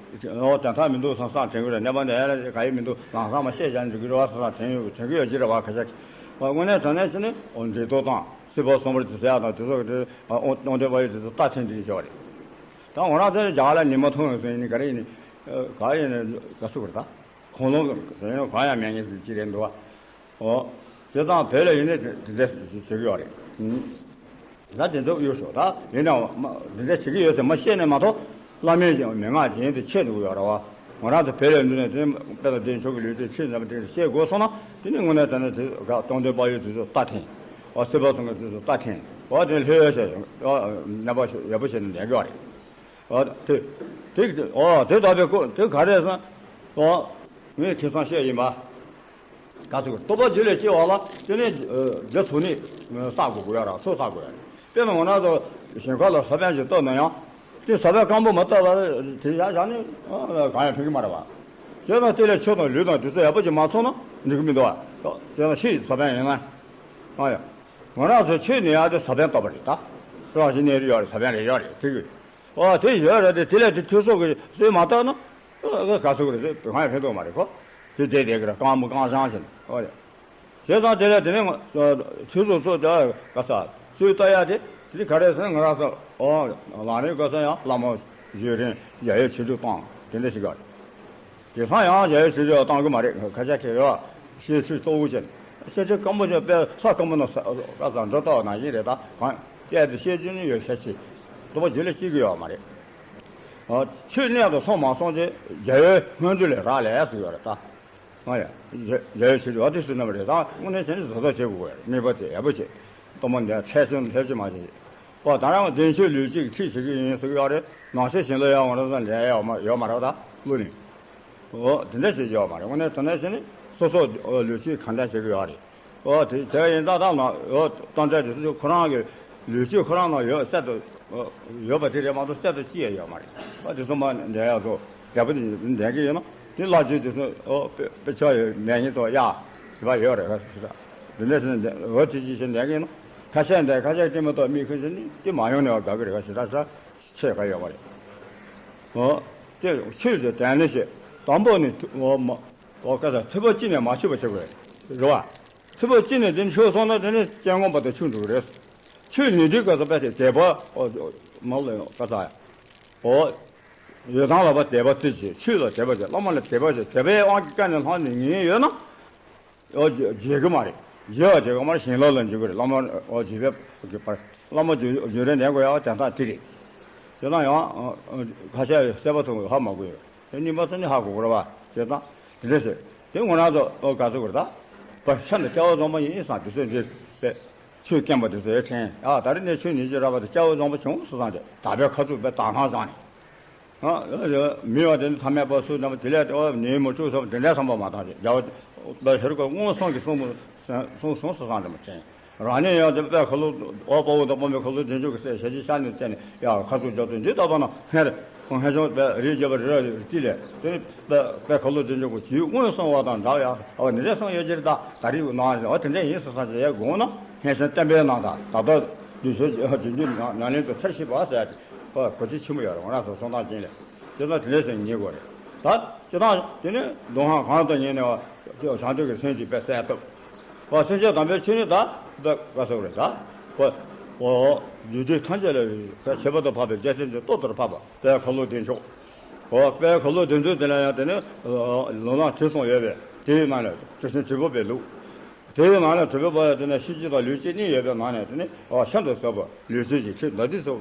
ཨོ་དོན་དག་མི་འདུག་བསམ་བསམ་དྲན་གི་རེད། གནས་པ་འདི་ཡ་ལ་ག་ཡི་མི་འདུག་ལམ་སང་མ་བཤད་བྱ་འགྲིག་གི་རེད་བ་བསམ་བསམ་དྲན་ཡོད་དྲན་གི་ཡོད་ཀྱི་རེད་བ། ཁ་ཤས་ཀྱིས་ཨོ་དངོས་གནས་དྲང་གནས་བྱས་ནས་ཨོ་འབྲས་རྡོ་དང་སྲིད་པ་གསུམ་པར་དེ་ཟེར་ཡ་དང་དེ་ཚོ་གི་ཨོ་སྟོང་སྟོན་པ་ཡོད་དེ་ཚོ་རྟ་འཐེན་འགྲིག་ཤོག་རེད། ད་ང་རང་ཚོའི་རྒྱ་གར་ལ་ཉི་མ་མཐོང་ཡོང་ཟིན་ཡིན་ག་རེ་ཡིན། ག་ཡིན་ག་སུ་གར་ད་ཁོང་ལོང་ཟིན་ཡོང་གང་ཡང་མེད་ངེས་ཟིན་ཅི་རེད་འདུག་ཨོ་བྱས་ཙང་བོད་ལ་ཡིན་ནས་དེ་འདྲ་བྱེད་ཀྱི་ཡོད་རེད། ད་དེ་ཚོ་གཡུག་ཤོག་ད་ཡིན་ནའང་དེ་འདྲ་བྱེད་ཀྱི་ཡོད་ཟེར་མ་བཤད་ནས་མ་གཏོགས་བླ་མའི་མན་ངག་རྒྱན་དེ་ཆད་འདུག་ཡོད་རེད་བ། ང་རང་ཚོ་བོད་ལ་འདུག་ནས་དེ་དཔེ་ལ་བདེ་མཆོག་གི་ལུས་རྩལ་ཆེད་འཛིན་པ་དེ་བཤད་དགོས་སོང་ན་དེ་ནི་དངོས་གནས་དྲང་གནས་དེ་ག་སྟོང་སྟོན་དཔལ་ཡུལ་དེ་ཚོ་རྟ་འཐེན། ཨོ་སྲིད་པ་སོང་གི་དེ་ཚོ་རྟ་འཐེན། ཨོ་དེ་ལྷོད་ཡོད་བྱས་ཨོ་ནད་པ་ཡག་པོ་བྱས་ནས་ལས་དགོས་རེད། ཨ་དེ་དེ་ཨོ་དེ་ལྟ་བུའི་སྐོར་དེ་ག་རེ་ཟེར། ཨོ་ངས་ཁེ་བཟང་བཤད་ཡིན་པ། ག་ཚོད་རྟོགས་པ་རྒྱུད་ལས་སྐྱེ་བ་ལ་དེ་ནས་རྒྱ་ཐོག་ནས་བསགས་དགོས་དགོས་ཡ་ར་ཚོགས་བསགས་དགོས་ཡ་རེད། དཔེར་ན་ང་རང་ཚོ་ཞིང་ཁ་ལ་ས་བོན་ཞིག་བཏབ་ན་ཡང་དེ་ས་བོན་སྐམ་པོ་མ་བཏབ་པ་དེ་བཞག་བཞག་ནས་གང་ཡང་ཕན་གྱི་མ་རེད་པ། བྱས་ཙང་དེ་ལས་ཆུ་དང་ལུད་དང་དེ་ཚོ་ཡག་པོ་ཅིག་མ་ཚོགས་ན་འགྲིག་གི་མི་འདུག་བ། བྱས་ཙང་ཕྱི་ཡི་ས་བོན་ཡིན་ན་ཨ་ཡ། ང་རང་ཚོ་ཆུ་ནས་ཡར་དེ་ས་བོན་བཏབ་པ་རེད་ད། རང་བཞིན་གནས་རིགས་ཡོད་རེད། ས་བོན་རེ་ཡོད་རེད་དེ་གི། ཨོ་དེ་ཡོད་རེད་དེ་དེ་ལས་དེ་ཐོས་སོགས་ཀྱི་སྲོལ་མ་བཏབ་ན་ཨོ་ག་ཟེར་དགོས་རེད། གང་ཡང་ཕན་ཐོགས་མ་རེད་ཁོ། དེ་དེ་དེ་གི་ར་རྐང་མོ་རྐང་བྱང་ཞིག་ཨོ་རེད། བྱས་ཙང་དེ་ལས་དེ་ནས་ང་ཆུ་ཚོད་ཚོད་དེ་ག་ས་སྲོལ་བཏབ་ཡ་དེ་དེ་ག་རེད་ཟེར་ན་ང་རང་ཚོ་ཨོ་ལམ་རིམ་ག་ས་ཡང་བླ་མ་བཞུགས་རིང་ཡ་ཡོད་ཆུ་དྲུག་བཏང་དེ་འདྲ་ཞིག་ག་རེད། དེང་སང་ཡང་ཞལ་ཞུ་རྒྱུ་བཏང་གི་མ་རེད། ཁ་ཤས་ཁེ་ཡོད། བཤད་ཚུལ་གཙོ་བོ་བྱས་ནས་བཤད་ཚུལ་སྐམ་པོ་བྱས་པས་ས་སྐམ་པོ་ན་ས་ས་འགྲོ་ལྟ་བ་ནང་བཞིན་རེད། ད་གང་བལྟས་ཏེ་བཤད་རྒྱུ་ནི་ཡོད་ཤ་ཆེ། རྟོགས་པ་རྒྱུད་ལ་སྐྱེ་གི་ཡོད་མ་རེད། ཨ་ཆོས་གནད་དུ་སོང་མ་སོང་ཅེས་རྒྱལ་བའི་སྔོན་འགྲོ་ལས་རག་ལས་སུ་ཡོད་རེད་ད། ཨ་ཡ། རྒྱལ་བའི་ཞུ་རྒྱུ་བ་དེ་སུ་ནམ་རེད། ད་དངོས་གནས་བྱས་ནས་བཟོ་བཟོ་བྱེད་དགོས་རེད། ནུས་པ་དེ་ཡག་པོ་བྱེད། གཏོར་མ་འདི་ཚད་ཆུང་ལྷད་ཆུང་མ་བྱེད། ཨོ་ད་རང་བདེན་ཆོས་ལུས་གཅིག་ཁྲིད་བྱེད་ཀྱི་ཡིན་ཟེར་གྱི་ཡོད་རེད། ནང་ཆོས་ཞིང་ལ་ཡང་འོང་ར་ས་ལས་ཡོད་མ་ཡོད་མ་རེད་ད་བློ་ནི། ཨོ་དེ་འདྲ་བྱེད་ཀྱི་ཡོད་མ་རེད། དངོས་གནས་དེ་འདྲ་བྱས་ནས་སོ་སོ་ལུས་གཅིག་གང་འདྲ་བྱེད་ཀྱི་ཡོད་རེད། ཨོ་དེ་བྱས་ཡིན་ད་ད་ལ་ཨོ་གཏམ་འདྲ་དེ་ཚོ་ཁོ་རང་གི་ལུས་གཅིག་ཁོ་རང་ལ་ཡོད་གསར་དུ་ཡོད་པ་དེ་རེད་མ་གཏོགས་གསར་དུ་ཅི་ཡང་ཡོད་མ་རེད། ཨོ་དེ་ཚོ་མ་འདྲ་ཡག་ཚོ་རྒྱ་པོ་དེ་འདྲ་གི་ཡོད་ན་དེ་བླ་ཆོས་དེ་ཚོ་ཨོ་དཔེ་དཔེ་ཆ་ཡོད་མེད་ངེས་ཚོ་ཡག་བྱེད་པ་ཡོད་རེད་ཟེར། འདི་འདྲ་བྱས་ནས་འོ་དེ་ཅི་ཞིག་འདྲ་གི་ཡིན་ན། ཁ་ཤས་འདྲ་ཁ་ཤས་དེ་མ་གཏོགས་མི་ཁ་ཤས་ནི་དེ་མ་ཡོང་ནས་བ་དགའ་གི་རེད། ཁ་ཤས་ད་ས་ཆེ་ག་ཡོད་པ་རེད། འོ་དེ་ཆོས་ཟེར་དོན་ནི་ཞེས་དང་པོ་ནི་འོ་མ་འོ་ཀ་ས་ཚེ་བ་གཅིག་ནས་མ་ཆོད་པ་བྱེད་དགོས་རེད་བ། ཚེ་བ་གཅིག་ནས་དེ་ནི་ཆོད་སོང་ན་དེ་ནི་སྐྱེ་ངོ་པ་དང་ཆུང་འགྲོ་གི་རེད། ཆོས་ཉིད་དུས་ཀ་ས་པ་ཞེས་དད་པ་འོ་མ་ལ་ཀ་ས་འོ་ཡོད་དང་ལ་བ་དད་པ་བརྩི་ཞེས་ཆོས་ལ་དད་པ་ཞེས་བླ་མ་ལ་དད་པ་ཞེས་དད་པའི་དབང་གིས་ཀ་ནས་ལྷང་ནས་ཉན་ཡོད་ན། ཨོ་བརྗེད་གི་མ་རེད། བརྗེད་པ་བྱེད་གི་མ་རེད། ཞིང་ལ་ལ་འཇུག་གི་རེད། བླ་མ་ཨོ་བརྗེད་པའི་གི་བར་བླ་མ་རྒྱུ་རྒྱུ་རེད་ནས་གོ་ཡག་དེ་དང་དེ་རེད། དེ་དང་ཡང་ཁ་ཤས་གསལ་པོ་ཐོན་གི་ཧ་མ་གོ་ཡོད། དེ་གཉིས་པ་ཚོ་ནི་ཧ་གོ་གི་རེད་བ། དེ་དང་དེ་རེད་ཟེར། དེ་ངོ་རང་ཚོ་ཨོ་ག་ཚོད་གི་རེད་ད། བ་ཤ་འདི་སྐྱ་བོ་བཟང་པོ་ཡིན་སང་དེ་ཚོས་འདི་པས་ཆོས་སྐྱེན་པ་དེ་ཚོ་ཡོད་ཁན་ཨ་ད་རེས་ནས་ཆོས་ཉིད་ཀྱི་ར་བ་དེ་སྐྱ་བོ་བཟང་པོ་བྱུང་སུ་སང་དེ་ད་པའི་ཁ་ཚུགས་པའི་དང་ཐང་བཟང་ནས། མི་བ་དེ་ནི་ཐ་མལ་པ་སུ་ནམ་དེ་ལས་ཨོ་ནི་མོ་བཅུག་སོང་དེ་འདྲའི་བསམ་པ་མ་བཏང་ཞིག་རྒྱ་བ་ཤར་ཁོ་སྔོན་སོང་གི་གསུང་གསུང་གསུང་སུ་སང་དེ་མ་དྲན། རང་ཉིད་ཡང་དེ་པའི་ཁ་ལོ་ཨོ་དཔའ་བོ་དང་དཔའ་མོའི་ཁ་ལོ་བདེ་མཆོག་གི་སྲས་ཞལ་གྱི་ཤ་ནི་བསྟན་ནས་ཡ་ཁ་ཚུགས་རྒྱབ་ཏུ་འདི་ལྟ་བ་ན་སྔར་ཁོང་ཧན་ཆུང་པའི་རིགས་རྒྱབ་པ་རི་ར་རྩིས་ལས་དེ་ནི་པའི་ཁ་ལོ་བདེ་མཆོག་གི་རྒྱུད་སྔོན་སོང་བ་དང་འདྲ་བ་ཡ་ཨོ་ནི་རེ་སོང་ཡོད་ཀྱི་རེད། ད་ད་རིག་ནང་ཨོ་དེ་འདྲ་ཡིན་སུ་སང་ཞེས་ཡ་དགོངས་ན་ཧན་ཆུང་བསྟན་པའི་ནང་དང་ད་ལྟ་དུས་ཚོད་རྒྱུན་རྒྱུན་ནང་ལེན་དུ་ཚར་ཤེས་པ་ཟེར་ཡ་དེ། ཨོ་གོ་ཆེ་ཆེན་པོ་ཡོད་རེད། ང་རང་ཚོ་གསུང་སྟངས་ཅན་ལས་ཅི་ལྟར་དེ་ལས་སེང་ཉེ་དགོས་རེད། ད་ཅི་ལྟར་དེ་ནི་མདོ་སྔགས་གང་དུ་ཉན་ནས་བ་དེ་བྱང་ཆུབ་ཀྱི་སེམས་ཀྱིས་དཔེ་གསལ་བཏབ། བ་སེམས་བསྐྱེད་དམ་པའི་ཆོས་ནི་ད་དཔེ་ག་ཟེར་རེད་ད། བ་ཨོ་རྒྱུད་སྡེ་ཐམས་ཅད་ལ་ཁྱད་པར་དུ་འཕགས་པའི་རྒྱལ་མཚན་གྱི་ཏོག་ཏུ་འཕགས་པ་དཔལ་ཁ་ལོ་བདེ་མཆོག་ཨོ་དཔལ་ཁ་ལོ་བདེ་མཆོག་དེ་ལ་ཡང་དེ་ནི་ལམ་སྣ་དྲི་བསུང་ཡོད་པས་དེའི་ནང་ལ་དྲི་བསུང་དྲིལ་བུ་པའི་ལུགས། དེའི་ནང་ནས་དྲིལ་བུ་པ་ཡང་དེ་ནས་ཤེས་བྱ་དང་ལུས་བྱེད་གཉིས་ཡོད་པའི་ནང་ནས་དེ་ནི་ཨ་ཤིན་ཏུ་ཟབ་པ་ལུས་བྱེད་ཀྱི་ཁྲིད་མདའ་དུས་སུ་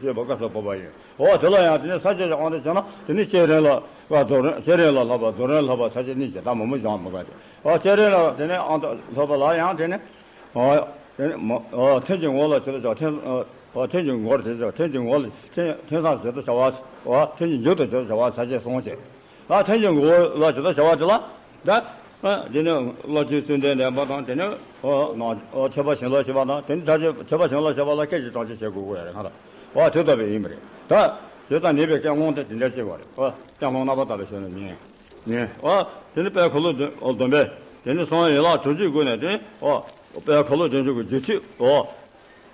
ཞེས་པ་བཀའ་སྩལ་པ་ཡིན། འོ་དེ་ལ་ཡང་དེ་ནི་ས་བཅད་ཀྱི་ཨང་དུ་བྱས་ན་དེ་ནི་བསྐྱེད་རིམ་ལ་བ་རྫོགས་རིམ་བསྐྱེད་རིམ་ལ་བསླབ་པ་རྫོགས་རིམ་ལ་བསླབ་པ་ས་བཅད་གཉིས་ཀྱི་ད་མང་པོ་སྦྱང་མི་དགོས་ཏེ། འོ་བསྐྱེད་རིམ་ལ་དེ་ནི་ཨང་དུ་བསླབ་པ་ལ་ཡང་དེ་ནི་འོ་དེ་ནི་མ་འོ་ཐུན་གྱི་ངོ་ལ་ཇི་ལྟར་བྱ་ཐུན་འོ་ཐུན་གྱི་ངོར་དེ་ལྟར་ཐུན་གྱི་ངོ་ལ་ཐུན་ཐུན་སང་ཇི་ལྟར་བྱ་བ་འོ་ཐུན་གྱི་མཇུག་ཏུ་ཇི་ལྟར་བྱ་བ་ས་བཅད་གསུམ་བྱས། ཨ་ཐུན་གྱི་ངོ་ལ་ཇི་ལྟར་བྱ་བ་དེ་ལ་ད་ཨ་དེ་ནི་བློ་ཆོས་བརྩོན་འགྲུས་ལྡན་པ་དང་དེ་ནི་ཨོ་ནང་ཨོ་ཆོས་པ་བྱིན་རླབས་ཆེ་བ་དང་དེ་ནི་ད་ཆོས་ཆོས་པ་བྱིན་རླབས་ཆེ་བ་ལ་སྐད་ཅིག་གྲངས་ཅིག་བྱེད་དགོས་ཀྱི་ཡོད་རེད། ང་ལ་ཨོ་དེ་ལྟ་བུ་ཡིན་པ་རེད། ད་དེ་ལྟར་ཉེས་པའི་སྐད་སློང་དེ་དེ་འདྲ་བྱེད་པ་རེད། ཨོ་སྐད་སློང་རྣམ་པ་ལྟ་བུ་བྱས་ནས་ཉན་ཉན། ཨོ་དེ་ནི་དཔལ་ཁ་ལོ་བདུན་ཨོ་བདུན་པས་དེ་ནི་གསང་བའི་ཡན་ལག་དྲུག་ཅུའི་སྒོ་ནས་དེ་ནི་ཨོ་དཔལ་ཁ་ལོ་བདུན་ཅུ་གི་རྒྱུད་ཚིག་ཨོ།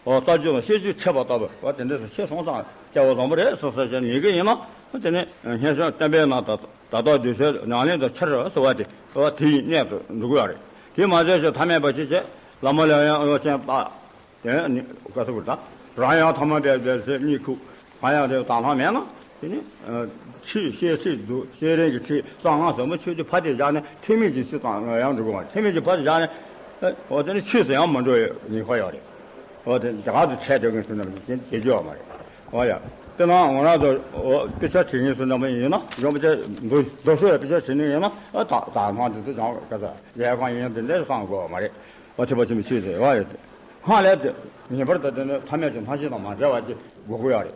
ཨོ་ལྟ་རྒྱུ་དང་ཤེས་རྒྱུ་འཆད་པ་ལྟ་བུ་བ་དེ་འདྲ་སུ་ཤེས་སོང་ཙང་སྐྱེ་བོ་བཟང་པོ་རེད་ཟེར་ཟེར་བྱས་ཉན་གི་ཡིན་ན་དེ་ནི་སྙན་སེང་བསྟན་པའི་ནང་ད་ད་ལྟ་དུས་ཚོད་ཉམས་ལེན་དུ་འཆར་ཟེར་བ་དེ་བ་དེ་ཡི་གནད་དུ་འགྲོ་གི་ཡོད་རེད། དེ་མ་ཟད་ཞེས་ཐ་མལ་པ་ཅི་བྱེད་བླ་མ་ལ་ཡང་གཡོ་ཅན་བཏགས་དེ་ནི་བཀའ་ཟུར་དང་རང་ཡང་ཐ་མལ་པའི་སྡེ་ཚན་གཉིད་ཁུག་གང་ཡང་དེ་དང་ལྷང་མེད་ན། དེ་ནི་ཆོས་བཤད་ཚིག་འདུག་བཤད་རིང་གི་ཁྲིད་གསང་སྔགས་ཟབ་མོ་ཆོས་ཀྱི་ཕ་དེ་བཞག་ནས་ཐེག་དམན་གྱི་ཚིག་དང་ཡང་འགྲོ་གི་མ་རེད། ཐེག་དམན་གྱི་ཕ་དེ་བཞག་ནས་འོ་དེ་ནི་ཆོས་སུ་ཡང་མི་འགྲོ་བའི་ཉེན་ཁ་ཡོད་རེད། འོ་དེ་རྒྱ་གར་དུ་ཆད་འགྲོ་མཁན་སུ་འདྲ་མི་དེ་དེ་བརྗོད་པ་མ་རེད། འོ་ཡ། དེ་ན་ང་རང་ཚོ་འོ་དཔེ་ཆ་བྲིས་མཁན་སུ་འདྲ་མི་ཡིན་ན་གཞུང་དཔེ་ཆ་འདུག་འདུག་སེ་དཔེ་ཆ་བྲིས་མཁན་ཡིན་ན་ཨ་ད་ད་སྣང་དེ་ཚོ་སྦྱང་དགོས་ས་ཡལ་གང་ཡིན་དེ་འདྲ་བསམ་དགོས་པ་མ་རེད། འོ་ཐེག་པ་ཆེན་པོའི་ཆོས་ཟེར་བ་ཡོད་དེ། སྔགས་ལས་དེ་ངེས་པར་དུ་དེ་ནི་ཐ་མལ་གྱི་སྣང་ཤས་དང་མ་བྲལ་བ་ཅིག་དགོས་ཀྱི་ཡོད་རེད།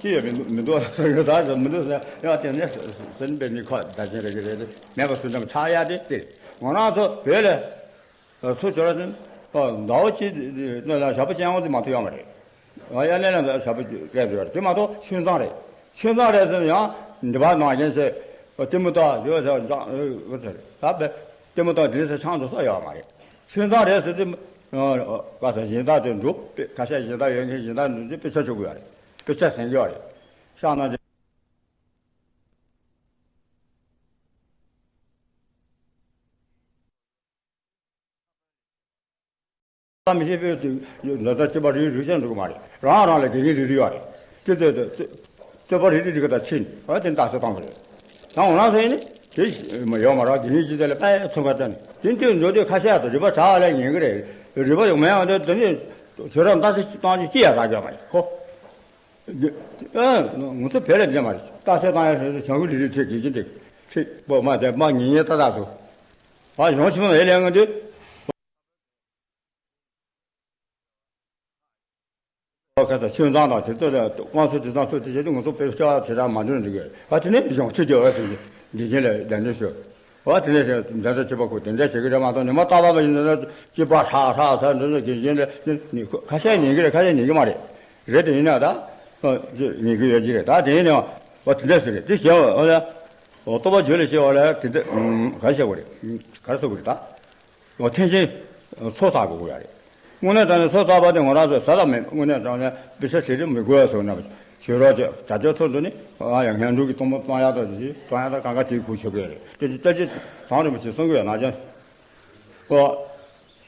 ཅི་ཡང་མི་འདུག་མི་འདུག་ཟེར་གི། ད་མི་འདུག་ཟེར་ཡང་དེ་ནས་ཟིན་པའི་མི་ཁ་བརྡ་ཅན་རེ་གི་རེད། མེད་པ་སུ་འདྲ་ཆགས་ཡ་དེ་དེ། ང་རང་ཚོ་བོད་ལ་ཚུར་བྱོན་ར་ཟིན། ཟླ་བ་གཅིག་ནང་ལ་ཞབས་པ་ཅན་དབང་དེ་མ་ཐུབ་ཡོད་མ་རེད། ཨ་ཡ་ལན་ལ་ཞབས་པ་སྐད་བརྗོད་རེད། དེ་མ་གཏོགས་ཆུན་ཚང་རེད། ཆུན་ཚང་རེད་ཟེར་ཡང་འདི་བར་ནང་བཞིན་བྱས་ལྟད་མོ་ལྟ་ཡོད་ཟེར་འཇང་ཟེར་ད་བས་ལྟད་མོ་ལྟ་དེ་ཟེར་ཆང་དུ་ས་ཡོད་མ་རེད། ཆུན་ཚང་རེད་ཟེར་དུས་ཀ་ས་གཞན་དག་དེ་འགྲུབ་ཁ་ཤས་གཞན་དག་ཡོད་མཁན་གཞན་དག་འགྲུབ་དུས་དཔེ་ཆ་བཅུག་གི་ཡོད་རེད། དཔེ་ཆ་ཟིན་གི་ཡོད་རེད། ཤག་ན་ད་མི་ཤེས་པའི་དུས་འདི་ལྟར་སྤྱོད་པ་རིགས་རིགས་ཤིག་འགྲོ་གི་མ་རེད། རང་རང་ལ་དགེ་རྒན་རིགས་རིགས་ཡོད་རེད། དེ་ལྟོས་དུས་སྤྱོད་པ་རིགས་རིགས་རིགས་ཀ་ད་ཕྱིན་ཨ་དེ་རྟགས་གསལ་བཏང་གི་རེད། ད་འོ་ན་ཟེར་ནི་དེ་མ་ཡོད་མ་རེད། དགེ་རྒན་ཅིག་དེ་ལ་དཔེ་ཚོད་ཁ་བསྟན་ནས་དེ་དུས་འགྲོ་དུས་ཁ་ཤས་དང་རིག་པ་དྲག་ལས་ཉན་གི་རེད། རིག་པ་ཡོད་མེད་ཡང་དེ་དེ་ནི་ཁྱོད་རང་རྟགས་གསལ་བཏང་རྒྱུ་ཅི་ཡང་རག་གི་ཡོད་མ་རེད་ཁོ། ཨ་ང་ཚོ་བོད་ལ་བསྡད་མ་རེད། རྟགས་གསལ་བཏང་ཡ་ཟེར་ཞང་ཁུ་རིགས་རིགས་ཚེ་དགེ་རྒན་དེ་ཁྲིད་པོ་མ་དེ་མ་ཉན་ཉན་ཏག་ཏག་སོ། ཨ་གཞུང་ཆེན་མོ་ལ་ཡ་ལས་ང་དུས། ཁ་ས་ཆོས་མཛངས་དང་དེ་ཚོ་ལ་དབང་ཚོ་དེ་ཚང་ཚོ་དེ་བྱེད་དུས་ང་ཚོ་དཔེ་ཆ་དེ་དག་མ་འདོན་འགྲིག་གི། ཨ་དེ་ནས་གཞུང་ཁྲིད་ཀྱི་འོས་སུ་དགེ་རྒན་ལ་གདན་འདྲེན་ཞུ། ཨ་དེ་ནས་འཛིན་གྲྭ་བཅུ་པ་ཁོ་དེ་འདྲ་བྱེད་ཀྱི་རེད་མ་གཏོགས་ཉི་མ་རྟག་པར་ཡིན་ན་སྐྱིད་པ་ཧྲག་ཧྲག་ས་འདི་ཚོ་དགེ་རྒན་ལ་ཁ་ཤས་ཉན་གི་རེད། ཁ་ཤས་ཉན་གི་མ་རེད། རེད་དེ་ཡིན་ན་ད་ཉན་གི་ཡོད་ཀྱི་རེད། ད་དེ་ཡིན་ན་ཨ་དེ་འདྲ་ཞིག་རེད། དེ་བྱས་པ་ཨ་ལ་ཨ་ལྟོ་པ་རྒྱུད་ལ་བྱས་པ་ལ་དེ་འདྲ་ག་རེ་བྱེད་དགོས་རེད། ག་རེ་ཟེར་དགོས་རེད་ད། འོ་ཐེངས་ཤིག་ཚོགས་བསགས་དགོས་ཀྱི་ཡོད་རེད། དངོས་གནས་དྲང་གནས་ཚོགས་བསགས་པ་དེ་ང་རང་ཚོ་ཟ་དང་མེད། དངོས་གནས་དྲང་གནས་དཔེ་ཆ་ཞིག་རེ་མི་དགོས་ཟེར་ན་བྱོས་རོགས་བྱས། དྲ་རྒྱ་ཚོ་འདི་ནི་ཨ་ཡང་སྔོན་འགྲོ་གི་གཏོང་མ་གཏོང་ཡག་དང་ཞིག་གཏོང་ཡག་དང་གང་ག་དེའི་གུ་ཆོད་ཀྱི་རེད། དེ་ཅི་ལྟ་ཅི་ཚང་རིན་པོ་ཆེ་གསུང་གི་ཡོད་ན་ཅང་། ཨོ་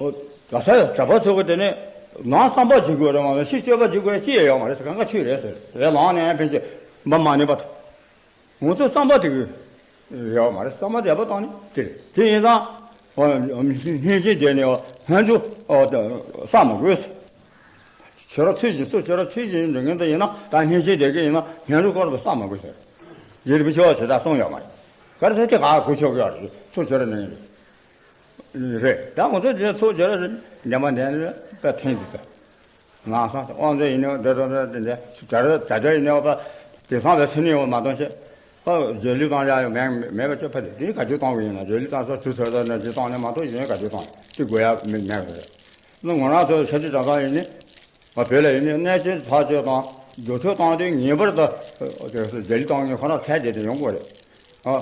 ཨོ་ད་ས་གྲྭ་པ་ཚོ་གི་དེ་ནི་ནང་བསམ་པ་བྱེད་དགོས་རེད་མ་གཏོགས་ཕྱི་སྤྱོད་པ་བྱེད་དགོས་ཅི་ཡང་ཡོད་མ་རེད་ཟེར། གང་ག་ཆོས་རེད་ཟེར་རེད། ལངས་ནས་ཕན་ཆད་མ་མ་ནུས་པ་དང་། ང་ཚོ་བསམ་པ་དེ་གི་ཡོད་མ་རེད། བསམ་པ་བདེ་པོ་བཏང་ནས་དེ་རེད། དེ་ཡིན་ཙང་སྙིང་རྗེ་བསྡད་ནས་སྨོན་འཇུག་བསགས་མ་དགོས། ཁྱོད་རང་ཚུལ་བཞིན་སུ་ཁྱོད་རང་ཚུལ་བཞིན་འགྲོ་མཁན་དེ་ཡིན་ན་ད་སྙིང་རྗེ་བསྡད་ཀྱི་ཡིན་ན་སྨོན་འཇུག་སྐོར་དུ་བསགས་མ་དགོས་ཟེར། རྗེ་རིན་པོ་ཆེ་བ་ཞེ་དྲག་གསུངས་ཡོད་མ་རེད། ག་རེ་ཟེར་དེ་ག་གོ་ཆོག་གི་ཡོད་རེད། སུ་ཁྱོད་རང་ནས་རེད། ད་ང་ཚོ་དེ་ཚོ་ཁྱོད་རང་འདན་མ་འདན་ལ་ད་ཐེངས་དེ་ཚོ། ལམ་སང་དབང་རྩ་ཡིན་ནའང་འདི་དང་འདི་འདི་ད་ད་ད་ཡིན་ནའང་པ་དེང་སང་བས་སེམས་ནས་འོ་མ་གཏོང་ཤེས། ཨ་རྗེས་ལུས་བཏང་ཡ་ཡོད་མེད་མེད་པ་ཅི་ཕ་དེ་དེ་ག་དུས་གཏོང་གི་ཡིན་ན་རྗེས་ལུས་བཏང་ས་དུས་ཚོད་ད་ནས་ཅི་གཏོང་ནས་མ་གཏོགས་གཞན་ག་དུས་གཏོང་དེ་དགོས་ཡ་མེད་མེད་རེད། ང་རང་ཚོ་ཤ་ཅི་དྲང་ཐང་ཡིན་ནི་ཨ་བོད་ལ་ཡིན་ནི་གནས་ཆེན་ཕར་ཆོས་དང་རྒྱུ་ཚོད་བཏང་དུས་ངེས་པར་དུ་རྗེས་ལུས་བཏང་ནས་ཁོ་རང་ཚད་དེ་དེ་ཡོང་དགོས་རེད། ཨ་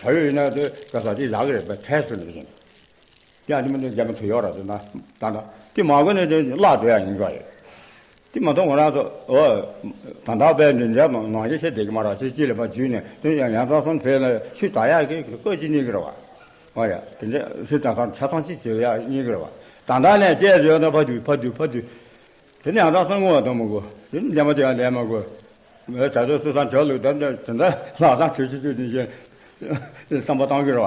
བྱ་ཡུལ་ཡིན་ན་དེ་ག་ས་དེ་ཡག་གི་རེད་པས་ཚད་སུ་འགྲོ་བཞིན། ཡང་དེ་མི་འདུག་རྒྱ་མི་ཐུ་ཡོད་ར་དེ་ན་ད་ད་དེ་མ་གོ་ནས་དེ་བརླག་འགྲོ་ཡ་ཡིན་ག་ཡོད། དེ་མ་གཏོགས་ང་རང་ཚོ་ཨོ་ད་ལྟ་བས་འདི་འདྲ་ནང་བཞིན་བྱེད་བསྡད་ཀྱི་མ་རེད། ཅི་ཅི་ལས་མ་བརྒྱུད་ནས་དེ་ཡང་ཡང་ཚང་སོང་ཕེ་ལ་ཆུ་ད་ཡག་གི་བཀོད་ཅི་ཉིན་གི་རེད་བ། ཨོ་ཡ་དེ་འདྲ་སུས་ད་སང་ཆ་ཚང་ཅི་བྱེད་ཡ་ཉིན་གི་རེད་བ། ད་ལྟ་ནས་བལྟས་བྱས་ན་ཕ་དུས་ཕ་དུས་ཕ་དུས། དེ་ནས་ཡང་དག་སང་བསྔོ་བ་གཏོང་མི་དགོས། དེ་ནས་འདས་མ་དེ་ཡང་ལས་མ་དགོས། ངས་བྱ་དོ་སུ་སང་བྱ་ལུགས་ད་འདི་དེ་འདྲ་ལྷག་བསམ་གྲོས་གཞི་བཅུ་དེ་བཞིན་བསམ་པ་གཏོང་གི་རེད་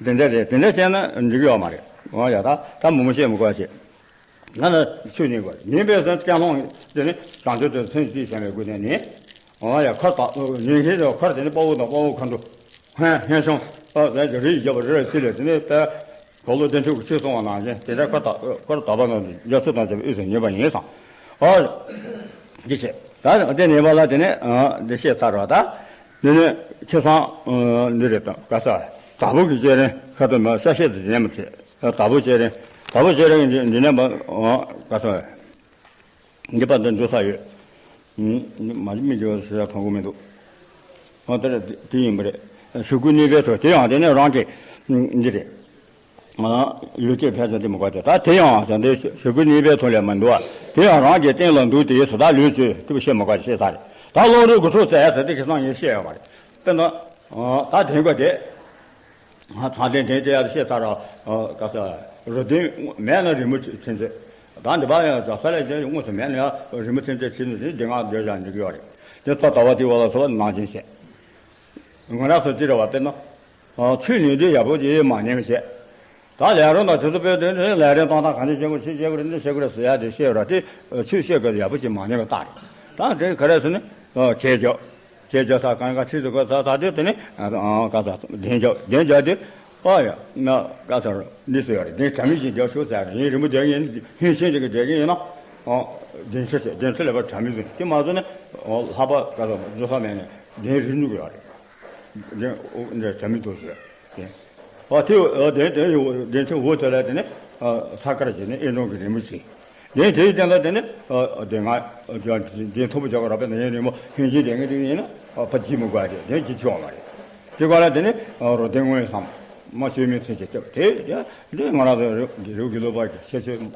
བ། དེ་འདྲ་རེད། དེ་འདྲ་བྱས་ན་འགྲིག་གི་ཡོད་མ་རེད། འོ་ཡ་ད་ད་མུ་མུ་བཤད་མི་དགོས་ཞེས། ང་ལ་ཆོས་ཉན་དགོས་ཉན་པའི་སེམས་སྐྱང་སློང་དེ་ནི་བྱང་ཆུབ་ཏུ་སེམས་བསྐྱེད་བྱས་པའི་སྒོ་ནས་ནི། འོ་ཡ་ཁར་དག་ཉན་མཁན་དེ་ཁར་དེ་ནི་དཔའ་བོ་དང་དཔའ་བོ་མཁའ་འགྲོ། ཧན་ཧན་ཤོང་། ཨ་ཟེར་གྱི་རི་ཡི་རྒྱབ་པ་རི་ལ་ཚིལ་ལས་དེ་ནས་ད་གོ་ལོ་དེ་ཐུག་གི་ཚིག་སོང་བ་ནང་བཞིན་དེ་འདྲ་ཁ་དག་ཁར་དག་པ་ནང་དུ་རྒྱ་མཚོ་དང་བཅས་པའི་དབུས་སུ་ཉེ་བ་ཡིན་ཙང་། ཨ་འདི་བཤད་ད་དེ་ཉེ་བ་ལ་དེ་ནས་འདི་བཤད་ཚར་བ་ད་འདི་ནས་ཁྱེད་ཚང་འདི་རེད་དང་ག་ས་དྭགས་པོ་གི་སྤྱན་རས་ཁ་ཏོན་པ་ཤ་ཤེད་དུ་ཉན་མི་ཚེ་དྭགས་པོ་སྤྱན་རས་དྭགས་པོ་སྤྱན་རས་འདི་ནས་ག་ས། འདི་པ་འདི་འགྲོ་ས་ཡོད། མ་མི་འགྱུར་བ་ཞེས་མཐོང་གི་མི་འདུག་ཨ་དེ་རེད། དེ་ཡིན་པ་རེད། ཞུ་སྐུལ་ནུས་པའི་ཐོག་དེ་ཡང་དེ་ནས་རང་གི་འདི་རེད། ལུས་སྐྱེས་ཕལ་ཆེར་འདི་མི་དགོས་ཏེ་ད་དེ་ཡང་ཟེར་འདི་ཞུ་སྐུལ་ནུས་པའི་ཐོག་ལས་མི་འདུག་བ། དེ་ཡང་རང་གི་སྟེང་ལ་འདུག་དེ་ཡིས་སུ་དག་ལུས་ཀྱི་དུ་བཤད་མི་དགོས་ཞེས་ས་རེད། ད་བློ་རུ་གུ་ཐུག་ཟེར་ཟེར་དེ་ཁེ་སང་ཡིན་བཤད་ཡོད་པ་རེད། དཔེར་ན། ད་དེ་འགོ་དེ། ཚང་ལྡན་དེ་དེ་ཡར་བཤད་ཚར་ར། ག་ས། རུ་དོན་མེད་ན་རི་མོ་ཚིན་ཚེ། ད་འདི་པ་ཡང་ས་ལས་དེ་དངོས་སུ་མེད་ན་ཡང་རི་མོ་ཚིན་ཚེ་ཚིན་ནས་དེ་ང་བསྡད་བཞག་འགྲིག་གི་ཡོད་རེད། དེ་ཚོ་ལྟ་བ་དེ་བ་ལ་སོགས་པ་ནང་བཞིན་བཤད། ང་རང་ཚོ་ཅི་རེད་བ་དཔེར་ན། ཆོས་ཉན་དུས་ཡག་པོ་ཅིག་མ་ཉན་བཤད། ད་ལས་རོགས་དང་དེ་ཚོ་དཔེ་དེ་ནས་ལས་རིམ་གཏོང་སྟངས་ག་འདྲ་བྱེད་དགོས་ཅི་བྱེད་དགོས་རེད་འདི་བྱེད་དགོས་རེད་ཟེར་ཡ་དེ་བཤད་ཡོད་ར་དེ། ཆོས་བཤད་དགོས་ཡག་པོ་ཅིག་མ་ཉན་པ་རྟགས་རེད། ད་དེ་ག་རེ་ཟེར་ན། གས་རྒྱག་གས་རྒྱག་ས་གང་ག་ཁྲིད་དུ་གོ་ས་ད་དེ་དེ་ནི་ག་ས་བདེན་རྒྱག་བདེན་རྒྱག་དེ་ཨ་ཡ་ན་ག་ས་འདི་སུ་ཡ་རེད། བདེན་དྲ་མིག་ཅིག་རྒྱག་ཆོག་ཟེར་ཡིན། རི་མོ་རྒྱག་ཡིན་ཧིན་ཤིན་ཅིག་གི་རྒྱག་གི་ཡིན་ན། ཨོ། གདན་ཁྲི་བྱས། གདན་ཁྲི་ལས་པ་གྲ་མི་ཟིན་དེ་མ་བཟོ་ནས། ཨོ། ལྷག་པ་ག་ས་བཟོ་ས་མེད་ནས་གདན་རིལ་ནུས་ཀྱི་ཡོད་རེད། གདན། ཨོ། འདི་གྲ་མི་འདུག་ཟེར། གདན། ཨོ། དེ། ཨོ། གདན་དེ་ཡོད། གདན་ཁྲི་འོག་དེ་ལ་དེ་ནས། ཨ། ས་དཀར་བྱས་ནས་གཡས་གཡོན་གྱི་རི་མོ་བྱས། གདན་དེའི་སྟེང་ལ་དེ་ནས། ཨ། གདན་ང་། ཨ། གདན་མཐོ་པོ་བྱ་བ་རག་པས་ན་ཡིན་རི་མོ་ཧན་ཅིང་གདན་གྱི་དེ་ཡིན་ན། ཨ། ཕ་གཅིག་མི་དགོས་ཏེ་གདན་གཅིག་ཆོག་མ་རེད། དེ་ག་ལ་དེ་ནས། ཨ། རོ་གདན་སྔོན་བསམ། མ་ཆོས་མིན་ཚུན་ཆད་སྐྱབས་དེ། དེ་ང་རང་ཚོ་རི་རི་བོ་དགེ་ལུགས་པ་གི་ཤེས་ཆོས།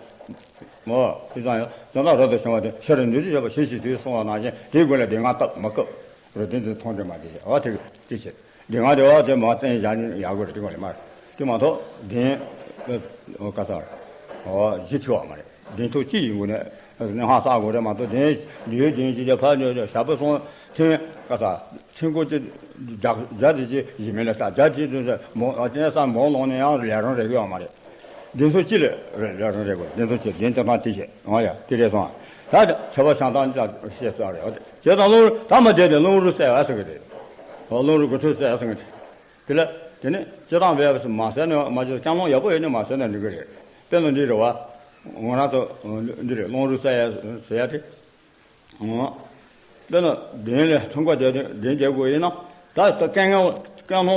ཨོ། དེ་ཙང་ཡང་དོན་དག་རབ་ཏུ་བྱུང་བ་དེ་ཕྱིར་ནུས་ཀྱི་བྱ་བ་ཞིག་ཞིག་དུས་གསུངས་པ་ནང་བཞིན་དེའི་སྒོ་ལ་སྡེ་ལྔ་བཏབ་མ་བཀབ། རོ་དེ་ཚོ་མཐོང་ཆོས་མ་བྱེད་ཅེས། ཨོ། དེ་དེ་བྱེད། སྡེ་ལྔ་དེ། ཨོ། དེ་མ་བཙན་བཞག་ནས་ཡག་དགོས་རེད། དེ་ག་ལས་མར་དེ་མ་གཏོགས་གདན། ཨོ། ག་ས། ཨོ། བཞི་ཐུབ་པ་མ་རེད། གདན་ཐོག་གཅིག་ཡིན་དགོས་ནས་ནི་ཧང་སག་དགོས་རེད་མ་གཏོགས། གདན་འདིའི་གདན་གཅིག་དེ་ཕར་ནས་ཞབས་པ་སོང་ཐེངས་ག་ས། ཐེངས་སྐོར་གཅིག་བརྒྱ་བརྒྱ་དེ་གཅིག་ཡིན་མིན་ལ་ས། བརྒྱ་གཅིག་དུ་མོ་དེ་ས་མོ་ལོང་ནས་ཡང་ལས་རང་རེག་གི་ཡོད་མ་རེད། གདན་ཚོགས་གཅིག་ལས་རེ་ལས་རང་རེག་དགོས། གདན་ཚོགས་གཅིག་གདན་ལྕགས་ཐང་དེ་བྱས། ཨང་། ཡ། དེ་རེད་སོང་། ད་ཆོས་པ་བྱང་ཐང་ཅག་བཤད་ས་རེད། བྱས་ཙང་ལུང་ད་མ་བསྡད་དེ་ལུང་རིགས་གསལ་བ་ཟེར་གི་རེད། ཨོ། ལུང་རིགས་དགུ་ཐོག་གསལ་བ་ཟེར་གི་རེད། དེ་ལ་དེ་ནས་སྤྱིར་བཏང་བས་མ་གསལ་ནས་མ་བྱས། ཀྱང་ལུང་ཡག་པོ་ཡོད་ནས་མ་གསལ་ན་འགྲིག་གི་རེད། དཔེར་ན་འདི་རེད་བ། ང་རང་ཚོ་འདི་རེད། ལུང་རིགས་གསལ་ཡ་ཟེར་ཡ་དེ། ཨོ། དཔེར་ན་གདན་ལ་ཚོང་ཁང་བསྡད་དེ་གདན་བསྡད་དགོས་ཡིན་ན། ད་ད་ཀན་ལྷོ། ཀན་ལྷོ་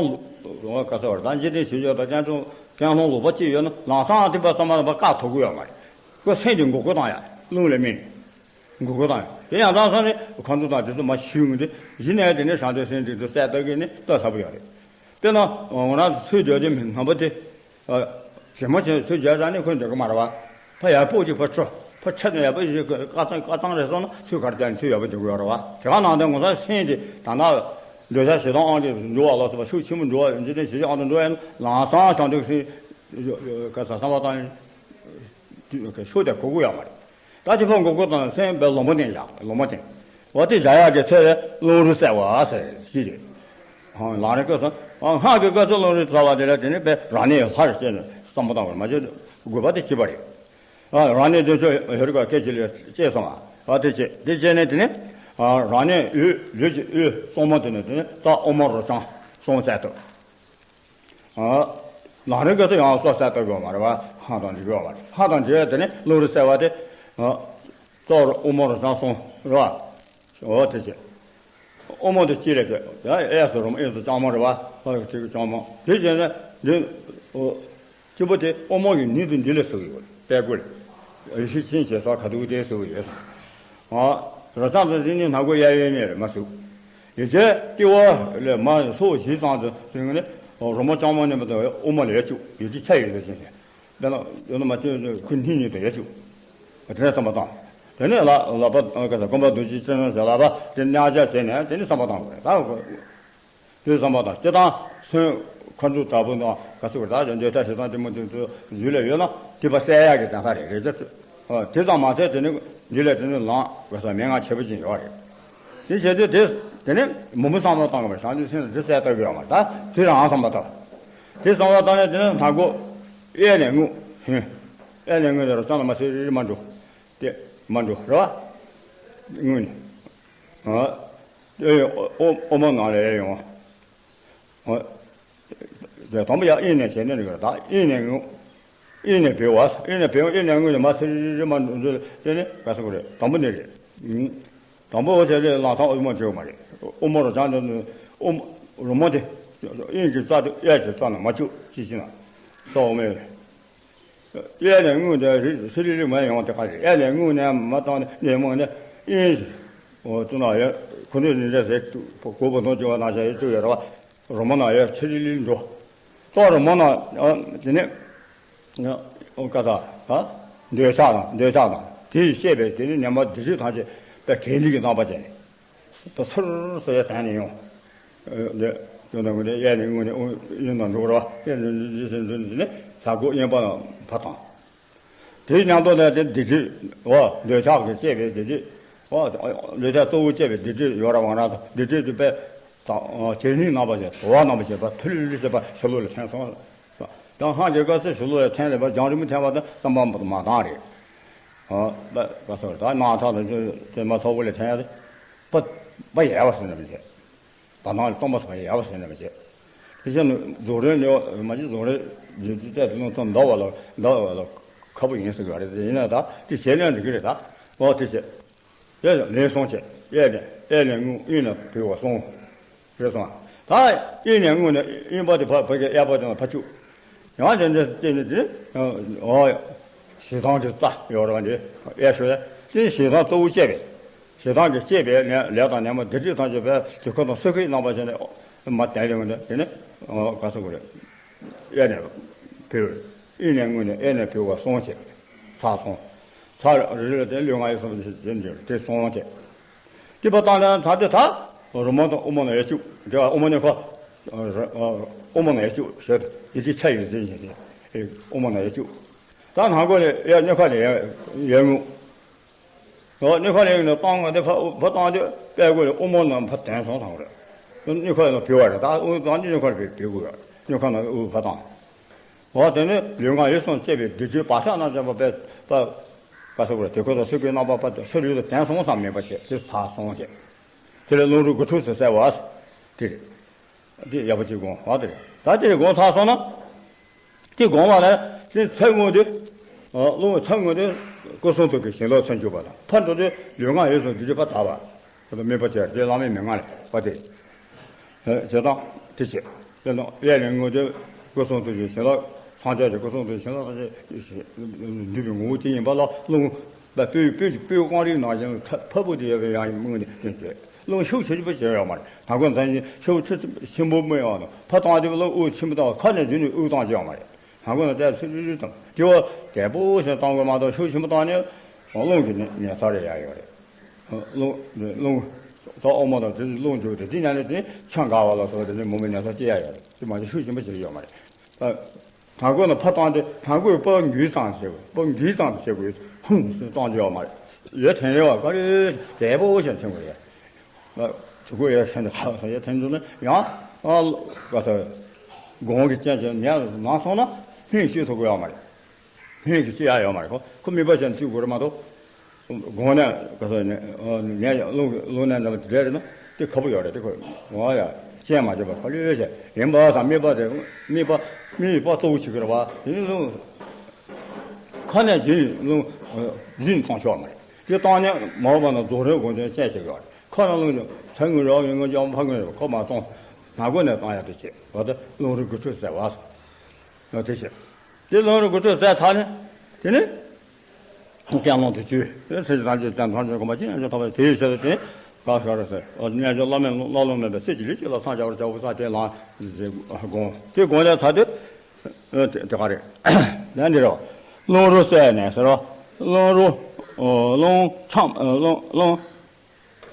ལུགས་ཀ་ས་བར་ད་འཇིག་རྟེན་ཆོས་བརྒྱད་དང་ཀན་ལྷོ། ཀན་ལྷོ་ལུགས་པ་གཅིག་ཡོད་ན་ལམ་སང་ཐིགས་པ་གསར་མ་ལ་བཀག་ཐུབ་ཀྱི་ཡོད་མ་རེད། ཁོ་སེམས་ཀྱི་འགོག་རྒོལ་བཏང་ཡ། ལུང་ལ་དམིགས་ནས་འགོག་རྒོལ་བཏང་ཡ། དེ་ཡང་དང་སང་ནས་ཁ་འདོན་དང་དེ་ཚོ་མ་ཞུས་ངེས་ཏེ་གཞི་ནས་དེ་ནས་བྱང་སྟོན་སེམས་དེ་ཚོ་གསལ་བཏབ་ཀྱི་ནི་ལྟ་ལྟ་བུ་ཡོད་རེད། དཔེར་ན་ང་རང་ཚོ་ཚུལ་འདོད་དེ་མི་ངན་པ་དེ། ཨ། ཞེ་མ་ཆེ་ཚུལ་འཇལ་ར་ནི་ཁོས་འདོད་ཀྱི་མ་རེད་བ། ཕ་ཡར་སྤོ་ཅིག་ཕ་ཁྲོ་ཕ་ཁྲ་ནས་ཡར་པ་ཞིག་ཀ་ཚང་ཀ་ཚང་རེད་སོང་ན་ཚུལ་གར་བྱས་ནས་ཚུལ་ཡག་པོ་འཇོག་གི་ཡོད་རེད་བ། དེ་ག་ནང་དོན་ངོ་ཚ་སེམས་དེ་ད་ནང་འདོད་ཆགས་ཞེ་སྡང་དབང་གིས་འགྲོ་བ་ལ་སོགས་པ་ཤུགས་ཆེན་པོ་འགྲོ་བ། འཇིག་རྟེན་ཞི་བྱེད་དབང་དུ་འགྲོ་བ་ཡིན་ན་ལམ་སང་བྱང་སྟོན་སེམས་ག་ས་བསམ་པ་བཏང་ནས་ཤུགས་དེ་གོ་གི་ཡོད་མ་རེད། ད་ཅི་ཕར་འགོག་རྒོལ་དང་སེམས་པའི་ལོ་མ་བསྟན་བཞག་ལོ་མ་བསྟན། འོ། དེ་བཞག་ཡག་གི་ཚེ་ལ་ལུང་རིགས་གསལ་བ་ཟེར་ཞིག་རེད། ལམ་རིམ་སྐབས་སུ། སྔགས་ཀྱི་སྐབས་སུ་ལུང་རིགས་གསལ་བ་དེ་ལ་དེ་ནི་དཔེ་རང་གནས་ལྷར་བཅས་ནས་བསམ་པ་བཏང་བར་མ་བྱས། དགོས་པ་དེ་བྱེད་པ་རེད། རང་གནས་དེ་ཚོ་ཡོད་རིགས་སྐད་ཅིག་ལས་བཅས་སོང་བ། དེ་བྱས། དེ་བྱས་ནས་དེ་ནི་རང་གནས་འོད་ལུས་ཀྱི་འོད་གཙང་མ་དེ་ནི་དེ་ནི་རྩ་དབུ་མ་རུ་བརྐྱངས་གསུམ་གསལ་བཏབ། ལམ་རིམ་སྐབས་སུ་ཡང་གསལ་བཏབ་དགོས་མ་རེད་བ། སྔགས་དང་འཇུག་དགོས་མ་རེད། སྔགས་དང་འཇུག་ཡ་དེ་ནི་ལུང་རིགས་གསལ་བ་དེ། ཨ། གཙོ་བོར་དབུ་མ་རུ་བརྐྱངས་གསུམ་རེད་བ། འོ། དེ་བྱས། དབུ་མ་དེ་གཅིག་ལས་བྱས། ཡང་གཡས་སུ་རུ་མ། གཡོན་དུ་བརྐྱང་མ་རེད་བ། ལྷོ་ཡི་ཐིག་གི་བརྐྱང་མ། དེ་བྱས་ནས་འདི། ཨོ། གཅིག་པོ་དེ་དབུ་མ་གི་ནི་དེ་འདི་ལས་ཟུག་ཡོད་པས་ཀུ་ལ། ཡེ་ཤེས་ཆེན་ཞེས་སོགས་ཁ་ཐུག་དེ་ཟུག་ཡོད། ཨ། རུ་བརྐྱངས་དང་དེ་ནི་སྣ་སྒོ་གཡས་གཡོན་གཉིས་ལས་མར་ཟུག་ཡོད་དེ། ལྟེ་བ་ལས་མར་སོར་བཞི་ཙམ་དུ་ཟུག་ནས། རུ་མ་བརྐྱང་མ་ནས་མར་དང་དབུ་མ་ལ་ཡར་བཅུག་ཡོད་དེ་ཆ་ཡོད་དེ་ཅན་ཞིག་དཔེར་ན་ཡོད་ན་མ་བཅོས་ཁུ་སྣེ་གཉིས་དང་ཡར་བཅུག་དེ་ནས་བསམ་པ་བཏང་། དེ་ནས་ལག་ལག་པ་ག་ས་སྐོམ་པ་འདུ་བྱེད་ཅན་ཟེར་ལག་པ་དེ་མནན་བྱ་བྱས་ནས་དེ་ནས་བསམ་པ་བཏང་དགོས་རེད། ད་དེ་བསམ་པ་བཏང་། སྤྱིར་བཏང་སོན་མཁའ་འགྲོ་དྲག་པོ་དང་ག་ཚོད་རེད། ད་འདོད་ཆགས་ཞེ་སྡང་གཏི་མུག་དེ་ཚོ་ཡུལ་ལ་ཡོད་ན་དེ་ཕར་བསལ་ཡག་གི་དོན་དག་རེད། རེད་ཅེ། ཨ། དེ་ཙམ་མ་ཟད་དེ་ནི་འདི་ལས་དེ་ནི་ལམ་ག་ས་མན་ངག་ཆེ་པོ་ཅིག་ཡོད་རེད། དེ་བྱས་དུས་དེ་དེ་ནི་མུ་མུ་བསམ་བློ་བཏང་དགོས་པ། བྱང་ཆུབ་སེམས་ལ་འདི་གསལ་བཏབ་དགོས་ཡོད་མ་རེད། ད་དེ་རང་བསམ་པ་བཏང་། དེ་བསམ་བློ་བཏང་ནས་དེ་ནི་སྣ་སྒོ་གཡས་ནས་རྔུབ། ཧུན། གཡས་ནས་རྔུབ་དེ་རུ་བརྐྱངས་ལ་མར་སིར་མར་འགྲོ། དེ་མར་འགྲོ་རེད་བ། རྔུབ་ནས། ཨ། དབུ་མ་ནང་ལ་ཡར་ཡོང་། ཨ། དེ་དང་པོ་ཡར་གཡོན་ནས་བྱས་ནས་འགྲོ་གི་རེད། ད་གཡོན་ནས་རྔུབ། གཡོན་ནས་བུད་པ། གཡོན་ནས་བུད། གཡོན་ནས་རྔུབ་ནས་མར་སིར་མར་འགྲོ། དེ་ནི་ག་ས་གོ་རེད། དང་པོ་ནི་རེད། དང་པོ་འོ་བྱས་ཏེ་ལམ་སང་དབུ་མ་བྱེད་དགོས་མ་རེད། དབུ་མ་རུ་བརྐྱངས་ཏེ་དབུ་མ་རུ་མ་དེ་གཡོན་གྱི་རྩ་དེ་གཡས་ཀྱི་རྩ་ནང་མ་བཅུག་ཅི་ཞིག་ན་ས་དབུ་མའི། གཡས་ནས་རྔུབ་དེ་རི་སི་རི་རི་མར་ཡོང་དེ་ག་རེད། གཡས་ནས་རྔུབ་ནས་མར་བཏང་ནས་ཉོན་མོངས་ནས་གཡོན་ཞིག་འོ། དེ་ནས་ཡར་ཁོ་ཚོས་ནི་འདྲ་ཟེར་གོ་བོ་དོན་བྱེད་པ་ནང་བཞིན་ཡར་བཅུག་ཡོད་རེད་བ། རུ་མ་ནང་ཡར་སི་རི་རི་འགྲོ། ཏོག་རུ་མ་ནང་། ཨ། དེ་ནས། ཨ། ཨོ་ཀ་ས། ཨ། འདོད་ཆགས་དང་འདོད་ཆགས་དང་དེ་ཡིས་བསྐྱེད་པའི་དེ་ནི་ཉམས་པ་བདུད་རྩི་ཐམས་ཅད་དཔེ་གད་སྙིགས་ཀྱི་རྣམ་པ་ཅན། ད་ཚུར་སོ་ཡ་དན་ནས་ཡོང་། ཨ། འདི་ཡོང་དང་ངོ་དེ་གཡས་ནས་རྔུབ་ནས་དབུ་གཡོན་དང་འགྲོ་བར་བ། གཡས་ནས་འདི་ཟེར་འདི་ནས་ལྷ་སྒོ་གཡོན་པ་ལ་ཕར་བཏང་། དེའི་མཉམ་དུ་ལ་དེ་བདུད་རྩི། འོ། འདོད་ཆགས་ཀྱིས་བསྐྱེད་པའི་བདུད་རྩི། འོ། འདོད་ཆགས་གཙོ་བོ་བསྐྱེད་པའི་བདུད་རྩི་ཡོད་ར། བང་ར་དང་བདུད་རྩི་དེ་དཔེ་ད་གད་སྙིགས་རྣམ་པ་ཅན། དུ་བ་རྣམ་པ་ཅན་པ་ཐུལ་ལི་ལི་བྱེད་པ་ཕྱི་ལོགས་ལ་འཐེན་སོང་། ད་སྔགས་ཀྱི་སྐབས་སུ་ཕྱི་ལོགས་ལ་འཐེན་ལས་པ་རྒྱང་རིང་པོ་འཐེན་པ་དང་བསམ་པ་མ་བཏང་རེད། ཨ། ད་ག་ས་རེད། ད་རྣག་ཁྲག་དང་དེ་མ་ཚོགས་པོ་ལ་འཐེན་ཡ་དེ། པ་པ་ཡལ་བ་ཟེར་ན་མི་བྱེད། བར་སྣང་ལ་སྟོང་པ་ཟེར་བ་ཡལ་བ་ཟེར་ན་མི་བྱེད། དེ་བཞིན་རྫོགས་རིམ་ལས་མ་གཞི་རྫོགས་རིམ་རྗེས་ཚུལ་བལྟས་དུས་ལུང་ཚོ་འདའ་བ་ལ་འདའ་བ་ལ་ཁག་པོ་ཡིན་ཟེར་གི་རེད། ཡིན་ན་ད་དེ་བྱས་ན་འགྲིག་གི་རེད་ད། ཨོ་དེ་བྱས། དེ་ལན་གསུམ་བྱས། གཡས་ནས་གཡས་ནས་རྔུབ། གཡོན་ནས་བུ་བ་གསུམ། རེད་སོང་། ད་གཡས་ནས་རྔུབ་ནས་གཡོན་པ་དེ་ཕར་བུ་གའི་གཡས་པ་དེ་ནས་ཕར་བཅུག། ཡང་དེ་འདྲ་བྱས་ནས་དེ་ཨོ་ཞེ་སྡང་གི་རྩ་ཡོད་རེད་བ། འདི་གཡས་ཞུ་ཡ་དེ་ཞེ་སྡང་གཙོ་བོ་བསྐྱེད་པས། ཞེ་སྡང་གིས་བསྐྱེད་པའི་ནས་ལས་དང་ནད་མ་སྡིག་སྒྲིབ་ཐམས་ཅད་པའི་དུས་ཁ་དང་སོ་ཁའི་རྣམ་པ་བྱས་ནས་མ་དན་ལེ་འོང་དེ་ནས་ག་ས་གོ་རེད། གཡས་ནས་བུ། གཡོན་ནས་རྔུབ་ནས་གཡས་ནས་བུ་བ་གསུམ་བྱས། ཚར་སོང་། ཚར་རེ་རེ་ལ་དེ་ལུས་ངག་ཡིད་གསུམ་དེ་བྱས་ནས་དེ་གསུམ་བྱས། དེ་པ་བཏང་ན་ཚར་དེ་ད་རུ་མ་དང་དབུ་མ་ནང་གཡས་བཅུག་དེ་བ་དབུ་མ་ནི་ཁོ། དབུ་མ་ནང་གཡས་བཅུག་ཞེས་དེ་གི་ཆ་ཡིས་ཟིན་བྱས་ཏེ་དབུ་མ་ནང་གཡས་བཅུག་ད་ནང་སྒོ་ནས་གཡས་སྣེ་ཁ་ནས་གཡས་རྔུབ། ཨོ་སྣེ་ཁ་ནས་ཡིན་ན་བཏང་ང་དེ་ཕར་ཕར་བཏང་དུས་པད་གོས་ལས་དབུ་མ་ནང་ཕར་དོན་སོང་ཐང་རེད། སྣེ་ཁ་ནང་བུད་པ་རེད། ད་དབུ་བཏང་དུས་སྣེ་ཁ་ནས་བུད་དགོས་རེད། སྣེ་ཁ་ནང་དབུ་ཕར་བཏང་། འོ་དེ་ནི་ལུས་ངག་ཡིད་གསུམ་བསྐྱེད་པའི་སྡིག་སྒྲིབ་བག་ཆགས་རྣམས་ཀྱང་པ་པས་པ། ག་ས་གོ་རེད། དེ་ཁོ་ཐག་སོ་སོའི་སྣང་བ་པ་ཕྱི་ལུས་དུ་དོན་སོང་ཙམ་མེད་པ་བྱས་དེ་ཚར་སོང་བྱས། དེ་ལས་རླུང་རོ་དགུ་ཕྲུགས་སུ་གསལ་བ། དེ་རེད། དེ་ཡག་པོ་ཅིག་སྒོམ་བ་དེ་རེད། ད་དེ་རེད་སྒོམ་ཚར་སོང་ན། དེ་སྒོམ་བ་ལ་དེ་ཚེ་སྔོན་དེ། རླུང་ཚེ་སྔོན་དེ་སྐུ་གསུང་ཐུགས་ཀྱི་བྱིན་རླབས་ཚུན་ཆད་པ་དང་ཕར་འགྲོ་དུས་ལུས་ངག་ཡིད་གསུམ་སྡིག་སྒྲིབ་པ་དག་པ། དམིགས་པ་བྱས་དེ་བླ་མའི་མན་ངག་ལས་པ་དེ། བྱེད་སྟངས་དེ་བྱེད། དེ་ནང་གཡས་ནས་རྔུབ་དེ་སྐུ་གསུང་ཐུགས་ཀྱི་བྱིན་རླབས་སངས་རྒྱས་ཀྱི་སྐུ་གསུང་ཐུགས་ཀྱི་བྱིན་རླབས་ཐམས་ཅད་འདུས་པའི་ངོ་བོ་དེ་ཡིན་པ་ལ་རླུང་པ་སྤོས་སྤོས་སྤོས་རྐང་རིགས་ནང་བཞིན་ཁ་ཕ་བུ་དེ་ཡོད་པའི་ཡང་མིག་ནས་བསྟན་བྱས། རླུང་ཤུགས་ཆེ་ཆེ་པོ་བྱེད་ཡོད་མ་རེད། ད་ཁོ་མཚན་ཉིད་ཤུགས་ཆེ་ཆེན་པོ་སྨོས་ཡོང་དུས་ཕར་བཏང་དུས་རླུང་དབུགས་ཆེན་པོ་བཏང་ཁ་ནས་འཇུ་ནས་དབུགས་བཏང་བྱེད་ཡོད་མ་རེད། ད་ཁོ་ན་དེ་སྲིད་རིག་རིག་དང་དེ་བ་དལ་པོ་ཞིག་བཏང་དགོས་མ་གཏོགས་ཤུགས་ཆེན་པོ་བཏང་ནས་རླུང་གི་ནད་ཚ་རེ་ཡ་ཡོད་རེད། རླུང་རླུང་ཚ་དབུ་མ་དང་དེ་རླུང་འཇུ་དེ་དེ་ཉན་ནས་དེ་ཆང་འགག་པ་ལ་སོགས་དེ་ནས་མུ་མེད་ནད་ཚ་སྐྱེ་ཡ་ཡོད་རེད། དེ་མ་གཏོགས་ཤུགས་ཆེན་པོ་བྱེད་ཀྱི་ཡོད་མ་རེད། ད་གོ་ན་ཕར་བཏང་སྟེ་ད་གོས་པ་འགུལ་ཙམ་བྱེད་དགོས། པ་འགུལ་ཙམ་དུ་བྱེད་དགོས། ཧུང་སུ་གཏོང་རྒྱུ་ཡོད་མ་རེད། ཡོད་དྲན་རེ་བ་ག་རེ་དལ་པོ་ཞིག་དྲན་དགོས་རེད། དུ་གོ་ཡོད་དྲན་དུ་ཁ་ཡོད་དྲན་དུ་ན་ཡང་ག་ས་དགོང་གི་སྤྱན་ཅན་ཉལ་ལངས་སོང་ན་སྨན་བཅོས་ཐུབ་ཀྱི་ཡོད་མ་རེད། སྨན་གྱི་བཅོས་ཡ་ཡོད་མ་རེད། ཁོ་ཁོ་མིད་པ་ཅན་བཅོས་དགོས་རེད་མ་གཏོགས། དགོང་ནས་ག་ས་ནས་ངས་རླུང་རླུང་ནད་འདྲ་བ་དེ་འདྲ་རེད་ན་དེ་ཁག་པོ་ཡོད་རེད། དེ་ཁོ་ང་ཡ་སྤྱན་མ་བྱེད་པར་ཁ་ལོས་བྱས་ཡིན་པ་དང་། མིད་པ་དེ་མིད་པ་མིད་པ་གཙོ་བོ་བྱེད་ཀྱི་རེད་བ། དེ་ནི་རླུང་ཁ་ནས་རྒྱུན་རླུང་རྒྱུན་གཏོང་ཆོག་མ་རེད། དེ་བཏང་ནས་མ་འོངས་པ་ན་རྫོགས་རིམ་དགོངས་དོན་ཅན་ཞིག་ཡོད་རེད། ཁ་ནས་རླུང་ཚ་ངུ་རེད་བ། ངུ་ངུ་ཅང་ཕ་ངུ་རེད་བ། ཁོ་མ་སོང་ནང་སྒོ་ནས་བཏང་ཡ་དེ་བྱེད་བ། དེ་རླུང་རོ་དགུ་ཕྲུགས་ཟེར་བ། དེ་བྱེད། དེ་རླུང་རོ་དགུ་ཕྲུགས་ཟེར་ཚར་ནས་དེ་ནི། སྐྱེ་སློང་དུ་བཅུག་དེ་ཚེ་ཐམས་ཅད་ཀྱང་ཐམས་ཅད་གོམས་པ་ཅི་ཡང་ཅི་ཐོབ་པ་དེའི་ཕྱིར་དེ་ག་ཤར་ཟེར། རྣལ་འབྱོར་བླ་མེད་བླ་ལོང་མེད་པའི་སྲིད་ཀྱི་ལུས་ཅི་ལ་སངས་རྒྱ་བར་བྱ་བ་ས་དེ་ལ་དགོངས་དེ་དགོངས་ལས་ཚར་དུས་དེ་ག་རེད། ལན་འདི་རོ། རླུང་རོ་བསལ་ནས་ཟེར་རོ། རླུང་རོ། རླུང་འཆམ་རླུང་རླུང་།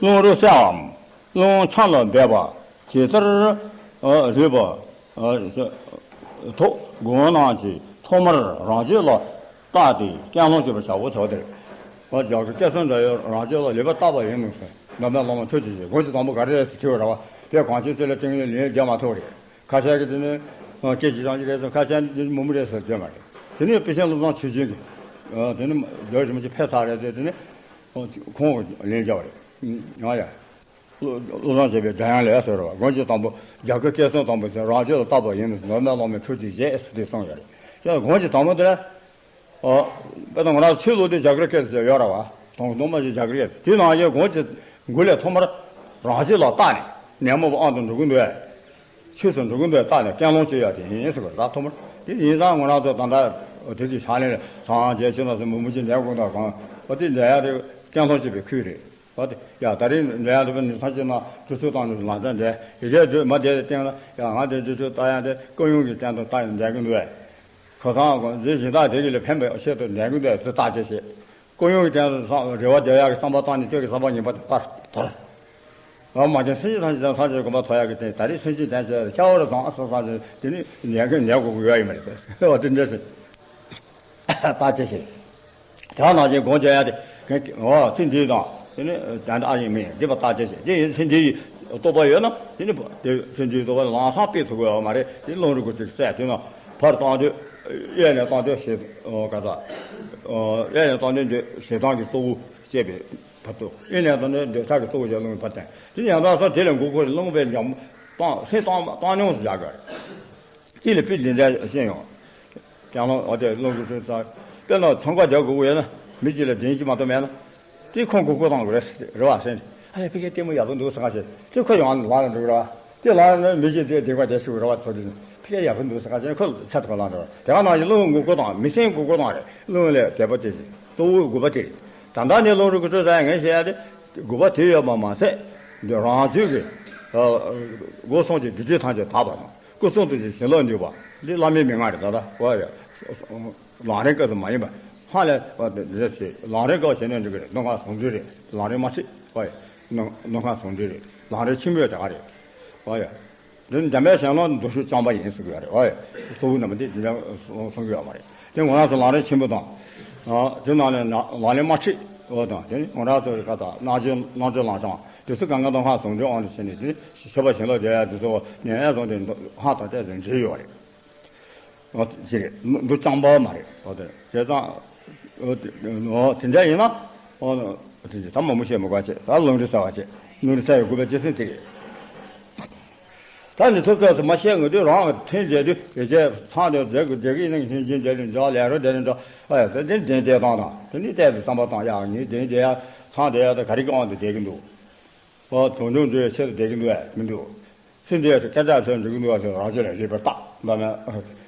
རླུང་རོ་བསལ་བའམ། རླུང་འཆམ་ལ་འབད་པ་ཇི་ལྟར་རིགས་པ་ཐོག་དགོངས་གནང་ཞིང་ཐོག་མར་རང་རྒྱུད་ལ་བརྟགས་ཏེ་ཀུན་སློང་བྱེད་པར་བྱའོ་ཟེར་བ་དེ་རེད། འོ་རྒྱ་གར་སྐད་གསང་འདྲ་ཡོད། རང་རྒྱུད་ལ་ལེགས་པར་བརྟགས་པ་ཡིན་ནོ་ཟེར། མདོ་སྨད་བླ་མ་ཐུགས་རྗེ་ཆེ། དགོངས་ཀྱི་དང་པོ་ག་རེ་རེད་ཟེར་དྲིས་པ་རེད་བ། དེ་གངས་ཅན་གསེར་ལས་སྤྲིངས་ལས་ལན་རྒྱག་མ་ཐུབ་རེད། ཁ་ཤས་ཀྱིས་དེ་ནི་སྐད་ཅིག་རང་ཅིག་རེད་ཟེར། ཁ་ཤས་ནི་མུ་མུ་རེད་ཟེར་བརྗོད་མ་རེད། དེ་ནི་དཔེ་ཆེན་བློ་བཟང་ཆོས་རྒྱན་གྱིས་དེ་ནི་རྒྱལ་བ་རིན་པོ་ཆེ་ཕེབས་ཚར་རེད་ཟེར། དེ་ནི་ཁོང་གིས་ལན་རྒྱག་པ་རེད། ང་ཡ། བློ་བཟང་བཞད་པའི་སྒྲ་དབྱངས་ལས་ཟེར་བ། དགོངས་ཀྱི་དང་པོ་རྒྱ་གར་སྐད་གསང་དང་པོ་ཟེར། རང་རྒྱུད་ལ་བརྟགས་པ་ཡིན་ནོ། མདོ་སྨད་བླ་མའི་ཐུགས་རྗེ་ཆེ་ཟེར་དེ་གསུངས་ཡོད་རེད། དེ་དགོངས་ཀྱི་དང་པོ་དེ་ལ། ཨོ། དཔེར་ན་ང་རང་ཆོས་ཀློག་དུས་རྒྱ་གར་སྐད་ཟེར་ཡོད་རེད་བ། དང་པོ་དང་པོ་ཞིག་རྒྱ་གར་སྐད། དེ་ནང་བཞིན་དགོངས་ཀྱི་མགུར་ལས་ཐོག་མར་རང་རྒྱུད་ལ་བརྟགས་ནས་ནད་མ་བ་ཨང་དུ་འགྲོ་གི་འདུག་ཨེ། ཆོས་སུ་འགྲོ་གི་འདུག་ཨེ་བརྟགས་ནས་ཀུན་སློང་བྱེད་ཡ་དེ་ཡིན་ཟེར་བ་རེད། ད་ཐོག་མར་དེ་ཡིན་ཙང་ང་རང་ཚོ་ད་ལྟ་དེ་གི་ཕྱག་ལེན་ལ་སངས་རྒྱས་ཆོས་དང་ཟེར་མུ་མུ་ཅིག་ལྡན་དགོས་འདུག་གང་། ཨོ་དེ་ལྡན་ཡ་དེ་ཀུན་སློང་བྱེད་པའི་ཁུལ་རེད། བ་དེ་ཡ་ད་རིང་འདྲ་ཡང་དུ་བ་ནི་ས་ཆེན་ན་དུས་ཚོད་བཏང་ནས་ལང་ཚན་འདྲ་ཡི་གེ་དུས་མ་དེ་སྟེང་ལ་ཡ་ང་དེ་དུས་ཚོད་ལྟ་ཡང་དེ་ཀུན་སློང་གི་སྟེང་དུ་ལྟ་ཡང་འདྲ་གི་འདུག་ཨེ། ཁོ་སང་གོ་འཛིན་གཞན་དག་དེ་གི་ལས་ཕན་པའི་ཆེད་དུ་འདྲ་གི་འདུག་ཨེ། དེ་བརྟག་དཔྱད་བྱེད། ཀུན་སློང་གི་སྟེང་དུ་སང་རེ་བ་རྒྱག་ཡག་གི་བསམ་པ་བཏང་ནས་ཁྱོད་ཀྱི་བསམ་པ་ངན་པ་དེ་པར་དོར། ཨ་མ་ཀྱང་སེམས་ཅན་ཐམས་ཅད་དང་སངས་རྒྱས་གོ་འཕང་ཐོབ་ཡག་གི་སྟེང་ད་རེས་སེམས་ཅན་དེ་ཚོ་ཤ་བོ་ར་བཟང་ཨ་ས་ས་ཅིག་དེ་ནི་འདྲ་གི་འདྲ་དགོས་ཀྱི་ཡོད་ཡིན་མ་རེད་ཟེར་བ་དེ་འདྲ་ཟེར། བརྟག་དཔྱད་བྱེད། དེ་ནང་བཞིན་སྒོམ་བྱེད་ཡ་དེ་གན་གི་འོ་ཚེ་འདིའི་དང་དེ་ནི་དོན་དག་ཨ་ཡིན་མིན་འདི་པ་བརྟག་དཔྱད་བྱེད། དེ་ཡིན་ཚེ་འདིའི་རྟོགས་པ་ཡོད་ན་དེ་ནི་དེ་ཚེ་འདིའི་རྟོགས་པ་ལམ་སང་སྤེལ་ཐུབ་ཀྱི་ཡོད་མ་རེད། དེ་རླུང་རིག་པ་ཅིག་གསལ་དུས་ན་ཕར་བཏང་དུས་གཡས་ནས་བཏང་དུས་ཞེ་ག་ས་གཡས་ནས་བཏང་དུས་འདི་ཞེ་སྡང་གི་གཙོ་བོ་བྱས་པའི་བར་དུ་གཡོན་ནས་བཏང་དུས་འདོད་ཆགས་ཀྱི་གཙོ་བོ་བྱས་རླུང་གི་བར་དུ་དེ་ཡང་དག་སོང་དེ་ལས་འགོ་ཁོ་རླུང་པའི་འཇམ་བཏང་སེམས་བཏང་བཏང་སྙོམས་སུ་བཞག་དགོས། གཅིག་ལ་དཔེ་འདི་འདྲ་ཤེས་ཡོང་། ཀྱང་ལོང་འོ་དེ་རླུང་གི་ཚུལ་ཙང་། དཔེར་ན་ཚོང་ཁང་རྒྱག་དགོས་ཀྱི་ཡོད་ན་མི་གཅིག་ལ་བདེན་ཞིག་མ་གཏོགས་མེད་ན། དེ་ཁོང་མགོ་སྐོར་བཏང་དགོས་རེད་རེད་བ་ཟེར། ཨ་ཡ་ཕ་གིའི་ལྟད་མོ་ཡག་པོ་འདུག་ཟེར་ག་བྱས་དེ་ཁོ་ཡང་ལ་ལ་འགྲོ་གི་རེད་བ། དེ་ལ་ལ་མི་གཅིག་དེ་སྡིག་པ་དེ་ཞུ་གི་རེད་བ། ཚོ་དེ་ཕ་གིའི་ཡག་པོ་འདུག་ཟེར་ག་བྱས་ཁོ་ཚད་ཐུབ་ལ་འགྲོ་དེ་ག་ནང་བཞིན་བློན་མགོ་སྐོར་བཏང་མི་སེམས་མགོ་སྐོར་བཏང་རེད། བློན་ལས་དད་པ་དེ་གཙོ་བོ་དགོས་པ་དེ་རེད། ད་ལྟ་ནས་བློན་རིགས་ཀྱི་སྤྲོད་ས་ངས་བཤད་ཡ་དེ་དགོས་པ་དེ་ཡོད་པ་མ་ཟད་འདི་རང་ཚོད་ཀྱི་སྒོ་གསུམ་གྱི་སྒྲིབ་བྱེད་ཐམས་ཅད་དག་པ་དང་སྐུ་གསུང་ཐུགས་ཀྱི་བྱིན་རླབས་འདུས་པ་འདི་བླ་མའི་མན་ངག་རེད། ད་ལྟ་བ་ཡ། ལམ་རིམ་སྐབས་སུ་མ་ཡིན་པ། ཧ་ལས་པ་དེ་འདྲ་ཞིག་ལམ་རིམ་སྐབས་བྱས་ནས་འགྲིག་གི་རེད། མདོ་སྔགས་ཟུང་འབྲེལ་རེད། ལམ་རིམ་དམར་ཁྲིད་བ་ཡ། མདོ་མདོ་སྔགས་ཟུང་འབྲེལ་རེད། ལམ་རིམ་ཆེན་པོའི་དེ་ག་རེད་བ་ཡ། འདི་ནི་འཇམ་དཔལ་ཞལ་ལུང་མདོ་ཕྱོགས་རྐྱང་པ་ཡིན་ཟེར་གི་ཡོད་རེད་བ་ཡ། གཙོ་བོ་རྣམ་པ་འདི་འདི་འདྲ་གསུང་གི་ཡོད་མ་རེད། དེ་ང་རང་ཚོ་ལམ་རིམ་ཆེན་པོ་དང་། དེ་ནང་ནས་ལམ་རིམ་དམར་ཁྲིད་འོ་དང་དེ་ནི་ང་རང་ཚོ་གི་ཁ་དང་རྣལ་འབྱོར་རྣལ་འབྱོར་ལམ་སྦྱངས་དེ་ཚོ་གང་ག་མདོ་སྔགས་ཟུང་འབྲེལ་དབང་དུ་བྱས་ནས་དེ་ནི་ཤེས་པ་བྱིན་རླབས་རྒྱས་ཡ་དེ་ཚོ་ནས་ཨེ་ཙམ་དེ་ཧ་དང་ཏེ་ཙམ་འབྲེལ་ཡོད་རེད། འོ་དེ་རེད། མདོ་རྐྱང་པ་མ་རེད། འོ་དེ་རེད། བྱས་ཙང་། འོ་དེ་འོ་དེ་འདྲ་ཡིན་ན། འོ་དེ་ད་མང་པོ་བཤད་མི་དགོས་བྱས། ད་ལུང་རིགས་གསལ་བ་བྱས། ལུང་རིགས་གསལ་བའི་དགོས་པའི་རྒྱུ་མཚན་དེ་རེད། ད་འདི་ཚོ་སྐབས་སུ་མ་བཤད་ངེས་དུས་རང་གི་ཐེངས་བསྡད་དུས་ཡི་གེ་ཚང་དུ་བསྡད་དགོས་བསྡད་ཀྱི་ཡིན་ན་ལྷན་ཅིག་བསྡད་ནས་འདྲ་ལས་རོགས་བསྡད་ནས་འདྲ། ཨ་ཡ་ད་དེ་འདྲ་བསྡད་སྟངས་དང་དེ་ནི་ཏོག་ཙམ་བསམ་པ་བཏང་ཡག་ངས་དེ་བསྡད་ཡག་ཚང་བསྡད་ཡག་ད་ག་རེ་གི་དབང་དུ་བསྡད་ཀྱི་འདུག་ཨོ་དོན་ཆུང་འདྲའི་ཆེད་དུ་བསྡད་ཀྱི་འདུག་ཨ་མི་འདུག་སེམས་ཅན་སྐད་གྲགས་ཐོན་འགྲོ་གི་འདུག་བ་ཟེར་རང་ཆོས་ལ་རིག་པར་བརྟག་འདྲ་མེད།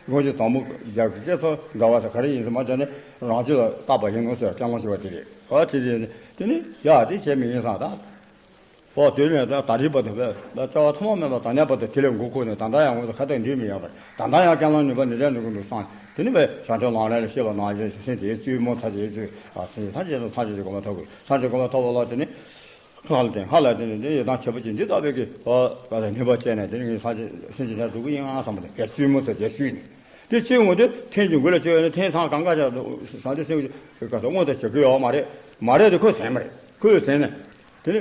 དངོས་གཞི་དང་པོ་རྒྱབ་ཀྱི་སྐད་ཚོ་འདྲ་བ་ཟེར་ག་རེ་ཡིན་ཟེར་མ་བྱས་ནས་རང་ཆོས་ལ་བརྟག་པ་ཡིན་ནོ་ཟེར་སྐྱབས་མགོན་ཆེ་བ་དེ་རེད། ཨོ་དེ་དེ་དེ་ནི་ཡ་དེ་བྱས་མི་ཡིན་བསམ་ད། ཨོ་དེ་ནས་ད་ད་རིག་པ་དང་བས་ད་ལྟ་བ་ཐོག་མ་མེད་པ་ད་ནས་བར་དུ་དེ་ལས་འགོ་ཁུར་ནས་ད་ལྟ་ཡང་ངོ་ཚ་ཁ་ཐག་འདུས་མི་ཡོད་པར་ད་ལྟ་ཡང་སྐྱབས་ལམ་ནུས་པ་འདི་འདྲ་འགྲོ་གི་འདུག་བསམ་དེ་ནི་བས་བྱང་ཆུབ་ལམ་རིམ་ལ་བཤད་པ་ནང་བཞིན་སེམས་དེའི་བཙུན་མོ་ཚ་ཅེས་བཙུན་ཨ་སེམས་ཚ་ཅེས་དང་ཚ་ཅེས་ཀྱི་གོ་འཕང་ཐོབ་དགོས། ཚ་ཅེས་གོ་འཕང་ཐོབ་པ་ལ་དེ་ནི། སྔགས་ལ་བརྟེན་སྔགས་ལ་བརྟེན་ནས་འདི་ཡི་དམ་བྱེད་པ་ཅན་འདི་ལྟ་བུའི་གི་ཨ་ག་ལ་ནུས་པ་བསྐྱེད་ནས་དེ་ནི་ངས་སངས་རྒྱས་སེམས་ཅན་ཆ་འགྲོ་གི་ཡིན་ཨ་བསམ་པ་དེ་གས་བཙུན་མོ་ཟེར་གས་བཙུན་ནས་དེ་བཙུན་ངོ་དེ་ཐེངས་ཀྱི་མགོ་ལ་བཅོལ་ཡོད་ན་ཐེངས་ཚང་གང་ག་ཆ་བཟང་དུ་སེམས་ཀྱི་ག་ས་དངོས་དང་བྱེད་ཀྱི་ཡོད་མ་རེད། མ་རེད་དེ་ཁོས་ཟིན་མ་རེད། ཁོས་ཟིན་ནས་དེ་ནི་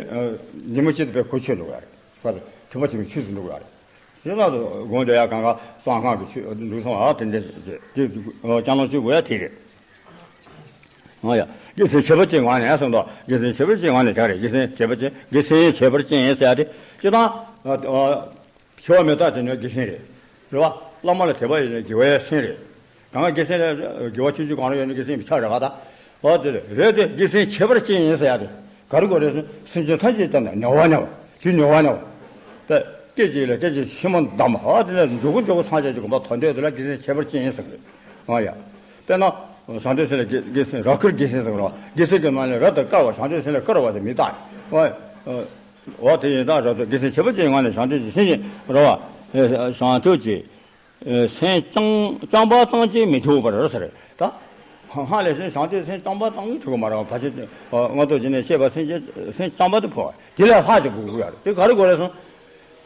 ཉིན་མོ་གཅིག་ཏུ་པའི་གོ་ཆོད་འགྲོ་གི་ཡ་རེད། ག་ས་ཐུབ་པ་ཆེན་པོའི་ཆོས་སུ་འགྲོ་གི་ཡ་རེད། དེ་ལ་དགོངས་དེ་ཡ་གང་ག་གསང་སྔགས་ཀྱི་ཆོས་འདུག་སོང་ཨ་དེ་འདྲ་དེ་སྐྱབས་ལམ་ཆོས་དགོས་ཡ་དེ་རེད། ཨོ་ཡ། དགེ་སེམས་བྱེད་པ་ཅན་ངང་ནས་གསུངས་འདུག་དགེ་སེམས་བྱེད་པ་ཅན་ངང་ནས་ག་རེ་དགེ་སེམས་བྱེད་པ་ཅན་དགེ་སེམས་བྱེད་པར་བྱེད་ཟེར་ཡ་དེ་སྤྱིར་བཏང་། འཆི་བ་མི་རྟག་དེ་ནི་དགེ་སེམས་རེད། རེད་བ། བླ་མ་ལ་དད་པ་ཡོད་ན་དགེ་བའི་སེམས་རེད། གང་དགེ་སེམས་ལ་དགེ་བ་ཆུང་ཆུང་གང་རུང་ཡོད་ན་དགེ་སེམས་ཆགས་རེད་བ་ད། འོ་དེ་རེད་དེ་དགེ་སེམས་བྱེད་པར་བྱེད་ཟེར་ཡ་དེ་ག་རེ་དགོས་རེད་ཟེར་སེམས་ཅན་ཐམས་ཅད་ཀྱང་ནི་ནོར་བ་ནི་བ་དེ་ནོར་བ་ནི་བ། དེ་སྐད་ཅིག་ལ་སྐད་ཅིག་ཕྱི་མ་བསྡམས་པ་འོ་དེ་ལ་མགྱོགས་པོ་མགྱོགས་པོ་སངས་རྒྱས་ཀྱི་གོ་འཕང་ཐོབ་འདོད་དེ་ལ་དགེ་སེམས་བྱེད་པར་བྱེད་ཟེར་གི་རེད། ཨོ་ཡ། དཔེར་ན། བྱང་ཆུབ་སེམས་ལ་དགེ་དགེ་སེམས་རབ་དཀར་དགེ་སེམས་ཟེར་གི་རེད་བ། དགེ་སེམས་ཀྱི་ནང་ནས་རབ་དང་དཀར་བ་བྱང་ཆུབ་སེམས་ལ་དཀར་བ་དེ་མི་རྟག་རེད། ཨོ། འོ་དེ་ཡིན་ད་རབ་ཏུ་དགེ་སེམས་བྱེད་པ་ཅན་ངང་ནས་བྱང་ཆུབ་ཀྱི་སེམས་ཅན་རེད་བ། བྱང་ཆུབ་ཀྱི་སེམས་རྐྱང་རྐྱང་པ་ཙམ་གྱིས་མི་ཐུབ་པར་ཟེར། ད་སྔགས་ལས་སེམས་བྱང་ཆུབ་སེམས་རྐྱང་པ་ཙམ་གྱིས་ཐུབ་ཀྱི་མ་རེད་བ། ཕལ་ཆེར་སྔོན་ཐོག་ཅིག་ནས་བཤད་པ་སེམས་ཅན་སེམས་རྐྱང་པ་དེ་ཕོ་བ་དེ་ལས་ལྷག་ཅིག་དགོས་ཀྱི་ཡོད་རེད། དེ་ག་རེ་དགོས་རེད་གསུངས།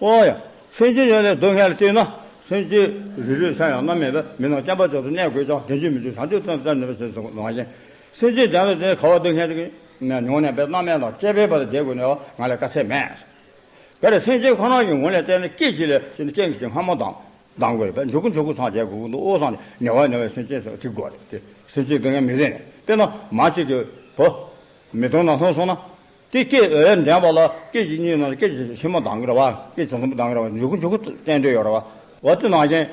ཨོ་ཡ། སེམས་ཅན་ཡོད་ལས་སྡུག་བསྔལ་ལ་ལྟོས་ན། སེམས་ཅན་རིགས་རུས་ཆ་ཡང་རྣམ་མེད་པ་མི་རྣམས་བསྟན་པ་རྫོགས་སུ་གནས་དགོས་ཀྱང་དོན་གྱིས་མི་འགྲུབ་བྱང་ཆུབ་ཙམ་ཙམ་ནུས་པ་ཞེས་གསུངས་ནང་བཞིན། སེམས་ཅན་དོན་ལ་བརྟེན་ཁ་བ་སྡུག་བསྔལ་གྱི་ནས་མྱོང་ནས་པའི་རྣམ་སྨིན་དང་སྐྱེ་འཕེལ་བར་དུ་བསྡད་དགོས་ནས་ང་ལ་དཀའ་ཚེགས་མེད། ག་རེ་སེམས་ཅན་ཁོ་རང་གི་ངོ་ལ་བལྟས་ན་སྐད་ཅིག་ལ་ཕྱིན་ན་རྐྱེན་གྱི་ཕྱིར་སྔ་མོ་དང་སྡང་དགོས་རེད་པས་མགྱོགས་པོ་མགྱོགས་པོ་ཚང་བྱས་དགོས་ཀྱི་འདུག་ཨོ་སང་ནས་ནེ་བ་ནེ་བའི་སེམས་ཅན་སོགས་ཐིག་དགོས་རེད་དེ་སེམས་ཅན་སྡུག་བསྔལ་མི་བཟད་ནས་དཔེར་ན་མ་ཅིག་གི་བུ། མི་དོན་དང་ལྷུང་སོང་ན། དེ་སྐད་འོས་འདྲེན་པ་ལ་སྐད་ཅིག་གཉིས་ནང་སྐད་ཅིག་ཆེན་མོ་འདང་གི་རེད་བ། སྐད་ཆུང་ཆུང་པོ་འདང་གི་རེད་བ། མགྱོགས་པོ་མགྱོགས་པོ་བསྟན་འདོད་ཡོད་རེད་བ། འོ་དེ་ནང་བཞིན།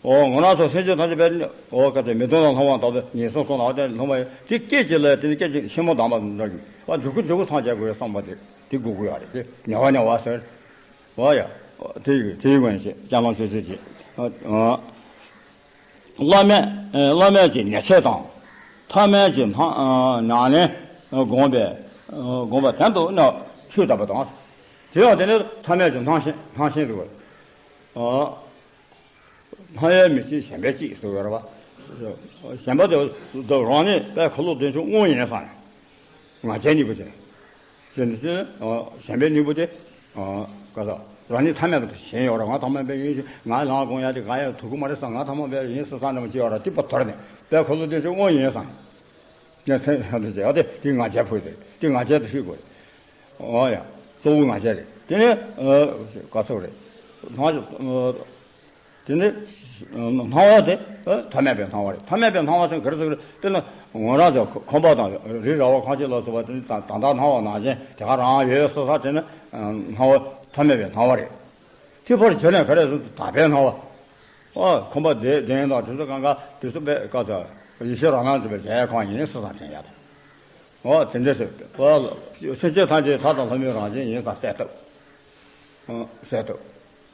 འོ་ང་རང་ཚོ་སེམས་ཅན་ཐམས་ཅད་པའི་འོ་ག་ཚོད་མི་དོན་ལ་ལྷུང་བ་ལྟ་བུ་ངན་སོང་སོང་ན་འོ་དེ་ལྷུང་བ་དེ་སྐད་ཅིག་ལ་དེ་ནི་སྐད་ཅིག་ཆེན་མོ་འདང་པ་འདྲ་གི་བ། མགྱོགས་པོ་མགྱོགས་པོ་ཚང་བྱས་དགོས་བསམ་པ་དེ་དེ་དགོས་ཀྱི་ཡོད་རེད་དེ་ཉེ་བ་ཉེ་བ་ཟེར། འོ་ཡ། དེ་ཡི་དེ་ཡི་ངོས་ནས་བཤད་སྐྱབས་ལམ་ཆོས་ཚུལ་གྱི། བླ་མེད་བླ་མེད་ཀྱི་ཉེས་ཆད་དང་། ཐ་མལ་གྱི་སྣང་ཉམས་ལེན་བསྒོམས་པས་བསྒོམས་པ་དོན་དུ་གནས་ཆོས་དམ་པ་དང་། དེ་ཡང་དེ་ནི་ཐ་མལ་གྱི་སྣང་ཞེན་སྣང་ཞེན་དུ། སྣང་བས་མི་སྐྱེ་ཞེན་པས་སྐྱེ་ཟེར་བ་རེད་བ། ཞེན་པ་དེ་རང་ཉིད་དཔལ་འཁོར་ལོ་བདེ་མཆོག་དངོས་ཡིན་བསམ་ནས། ང་རྒྱལ་གཉིས་པོ་ཅན། ཞེན་ཞེན་ཞེན་པའི་གཉིས་པོ་དེ། ག་ས། རང་ཉིད་ཐ་མལ་པ་དེ་ཞེན་ཡོད་ར་ང་ཐ་མལ་པ་ཡིན་ཞེས་ང་ལངས་དགོངས་ཡ་དེ་གང་ཡང་ཐུག་གི་མ་རེད་བསམ་ང་ཐ་མལ་པ་ཡིན་བསམ་བསམ་འདྲ་མ་ཅི་ཡོད་ར་དེ་པ་དོར་ནས་དཔལ་འཁོར་ལོ་བདེ་མཆོག་དངོས་ཡིན་བསམ་ནས། ངས་སེམས་ཧ་ལས་བྱས་ཨ་དེ་དེ་ང་རྒྱལ་ཕོག་དེ་དེ་ང་རྒྱལ་དུ་ཤེས་དགོས་རེད། ཨོ་ཡ། གཙོ་བོ་ང་རྒྱལ་རེད་དེ་ནས། ག་ས་རེད། སྣང་། དེ་ནི། སྣང་བ་དེ། ཐ་མལ་པའི་སྣང་བ་རེད། ཐ་མལ་པའི་སྣང་བ་ཟེར་ག་རེ་ཟེར་གི་རེད་དེ་ནི་ངོ་རང་ཚོ་ཁོམ་པ་དང་རི་ར་བ་ཁང་ཆེན་ལ་སོགས་པ་དེ་ནི་ད་ད་ལྟ་སྣང་བ་ནང་བཞིན་དེ་ག་རང་ཡོད་ཡོད་སོ་སོ་དེ་ནི། སྣང་བ་ཐ་མལ་པའི་སྣང་བ་རེད། དེ་ཕར་བྱས་ནས་ག་རེ་ཟེར་དག་པའི་སྣང་བ། ཨོ་ཁོམ་པ་བདེ་བདེན་དང་དེ་ཚོ་གང་ག་དེ་ཚོ་པའི་བཀའ་ཚ་ཡེ་ཤེས་རང་སྣང་དུ་པའི་བྱ་ཡ་གང་ཡིན་སོ་སོ་དྲན་ཡ་དང་། འོ་དེ་འདྲ་ཟེར། འོ་སེམས་ཅན་ཐམས་ཅད་མཐའ་དང་ལྷ་མིན་རང་བཞིན་ཡིན་ཙང་གསལ་བཏབ། ཨ་གསལ་བཏབ།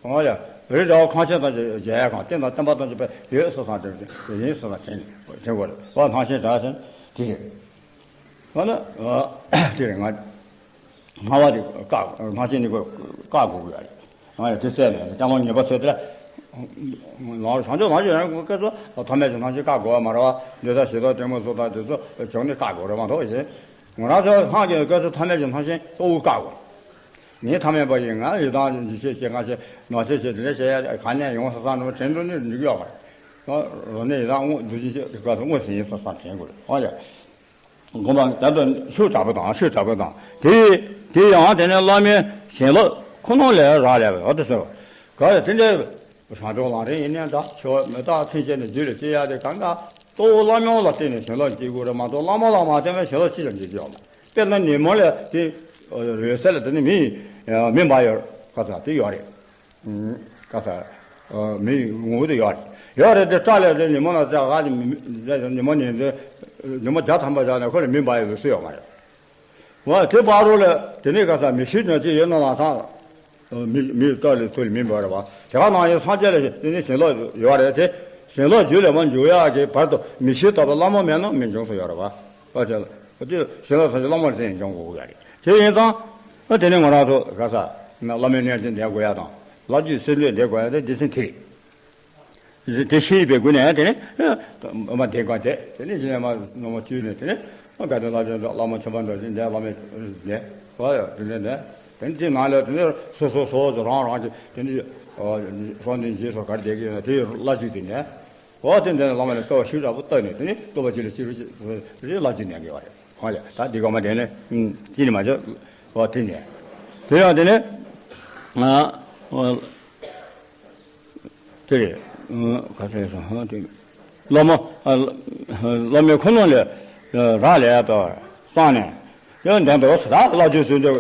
འོ་ཡ། རི་ར་བ་ཁང་ཆེན་དང་མཇལ་ཡ་གང་། རྟེན་དང་བརྟེན་པ་ཐམས་ཅད་པའི་ཡོད་སོ་སང་དེ་ཡིན་སོ་སང་དྲན་དྲན་དགོས་རེད། འོ་སྣང་ཞེན་དྲག་ཟེར་དེ་རེད། འོ་ན་དེ་རེད། ང་སྣང་བ་དེ་བཀག་སྣང་ཞེན་ནི་ཁོ་བཀག་དགོས་ཀྱི་རེད། ང་ཡང་དེ་བཙལ་ནས་ཀྱང་ལོ་ཉེས་པ་ཚོད་དེ་ལ། ལང་བྱང་ཆུབ་ལྷ་ཆོས་ཡང་སྐད་ཚོ་ཐ་མལ་གྱི་སྣང་ཞེན་བཀག་དགོས་པ་མ་རེད་བ། འདོད་ཆགས་ཞེ་སྡང་གཏི་མུག་ཚོགས་དང་དེ་ཚོ་བྱང་ནས་བཀག་དགོས་རེད་མ་གཏོགས་ཞེས། ང་རང་ཚོ་སངས་རྒྱས་སྐད་ཚོ་ཐ་མལ་གྱི་སྣང་ཞེན་གཙོ་བོ་བཀག་དགོས། ངས་ཐ་མལ་པ་ཡིན། ང་ཡི་དྭགས་འཇིགས་བྱེད་ཅེས་ང་ཞེས་ནག་ཆེ་ཞེས་དེ་འདྲ་བྱེད་ཡ་ག་ནས་ཡོང་ས་སང་འགྲོ་དྲན་འགྲོ་ནས་འཇུག་ཡོད་པ་རེད། རང་ནས་ཡི་དྭགས་དངོས་འདུ་བྱེད་ཅེས་དེ་སྐད་ཚོ་དངོས་སུ་ཡིན་ས་སང་དྲན་དགོས་རེད། ཨོ་ཡ། དགོངས་པ་ད་ལྟ་ཤུགས་དྲག་པོ་དང་ཤུགས་དྲག་པོ་དང་དེ་དེ་ཡང་དེ་ནས་བླ་མའི་བྱིན་རླབས་ཁོ་ན་ལས་རག་ལས་པ་འོ་དེ་ཟེར་བ། ག་ལ་དེ་འདྲའི་རང་སྦྱོང་ལམ་རིམ་ཡིན་ནའི་འདྲ། འཆི་བ་མི་རྟག་མཚན་བཅས་ནས་རྒྱུད་ལ་སྐྱེ་ཡ་དེ་གང་ག་གཙོ་བོ་བླ་མ་ལ་བརྟེན་ནས་བྱིན་རླབས་སྐྱེ་དགོས་རེད་མ་གཏོགས་བླ་མ་ལ་མ་བརྟེན་པའི་བྱིན་རླབས་ཅི་ཡང་སྐྱེ་རྒྱུ་ཡོད་མ་རེད། དཔེར་ན་ཉིན་མོ་ལ་དེ་འོད་གསལ་ལ་དེ་ནི་མི་མི་འབར་ཡོད་ག་ས་དེ་ཡོད་རེད། ག་ས། མི་ངོ་བོ་དེ་ཡོད་རེད། ཡོད་རེད་དེ་སྐྲ་ལས་དེ་ཉི་མ་ལ་ལྕགས་ཧ་ནི་ཉི་མ་ཉིན་དེ་ཉི་མ་བརྒྱ་ཐམ་པ་བཞག་ནས་ཁོ་ལ་མི་འབར་ཡོད་པའི་སུ་ཡོད་མ་རེད། འོ་དེ་བར་རོ་ལ་དེ་ནས་ག་ས་མི་ཤི་ཉོ་ཅི་ཡོད་ན་ལ་སང་། མི་མི་སྐྲ་ལས་ཚུར་མི་འབར་བ་དེ་ག་ནང་ཡོད་སངས་རྒྱས་ལ་དེ་ནས་བྱིན་རླབས་ཡོད་རེད་དེ། བྱིན་རླབས་རྒྱུད་ལ་མ་འཇུག་ཡག་གི་བར་དུ་མི་ཤི་ལྟ་བུ་བླ་མ་མེད་ན་མི་འབྱུང་ས་ཡོད་རེད་བ། བ་ཅན་ལ་དེ་བྱིན་རླབས་ཐམས་ཅད་བླ་མ་ལ་བརྟེན་ནས་འབྱུང་དགོས་ཀྱི་ཡོད་རེད། དེ་ཡིན་ཙང་། ཨ་དེ་ནས་ང་རང་ཚོ་ག་ས་ན་བླ་མའི་གནས་ཚུལ་འདེབས་དགོས་ཡ་དང་། ལྷ་རྒྱུད་སེམས་ཚུལ་འདེབས་དགོས་ཡ་དེ་སྡེ་ཚན་དེ་རེད། དེ་ཤེས་པའི་སྒོ་ནས་དེ་ནས་མ་བདེན་གང་དེ་དེ་ནས་གཞན་མ་ནོར་མ་བཅུས་ནས་དེ་ནས་དགའ་ལྡན་ལྷ་ཆོས་བླ་མ་ཆོས་པ་འདྲ་ཞིག་འདས་བླ་མའི་ནས་བ་ཡ་དེ་ནས་ནས་དེ་ནས་དེ་ནང་ལ་དེ་ནས་སོ་སོ་སོ་སོ་རང་རང་གི་དེ་ནས་སོ་འདི་རྗེས་སུ་གར་བསྡད་ཀྱི་ཡོད་ན་དེ་ལྷ་རྒྱུད་དེ་ནས། འོ་དེ་འདྲ་ནས་བླ་མ་ལ་གསོལ་བ་ཤུགས་དྲག་པོ་བཏབ་ནས་དེ་ནི་བསྟོད་པ་ཅི་ལ་ཅི་རུ་ཅི་རེ་ལ་ཅི་ནས་དགེ་བ་རེད། གང་ལས་ད་འདི་ག་མ་དེ་ནས་ཅི་ནི་མ་བྱ། འོ་དེ་ནས་དེ་ཡང་དེ་ནས་ཨ་འོ་དེ་རེད། ཁ་སང་སོང་ཧ་དེ་བླ་མ་ཨ་བླ་མའི་ཁོ་ན་ལས་རག་ལས་པ་བསམ་ནས། ཡང་འདན་དུ་ས་བླ་རྒྱུད་ཚུལ་འདི་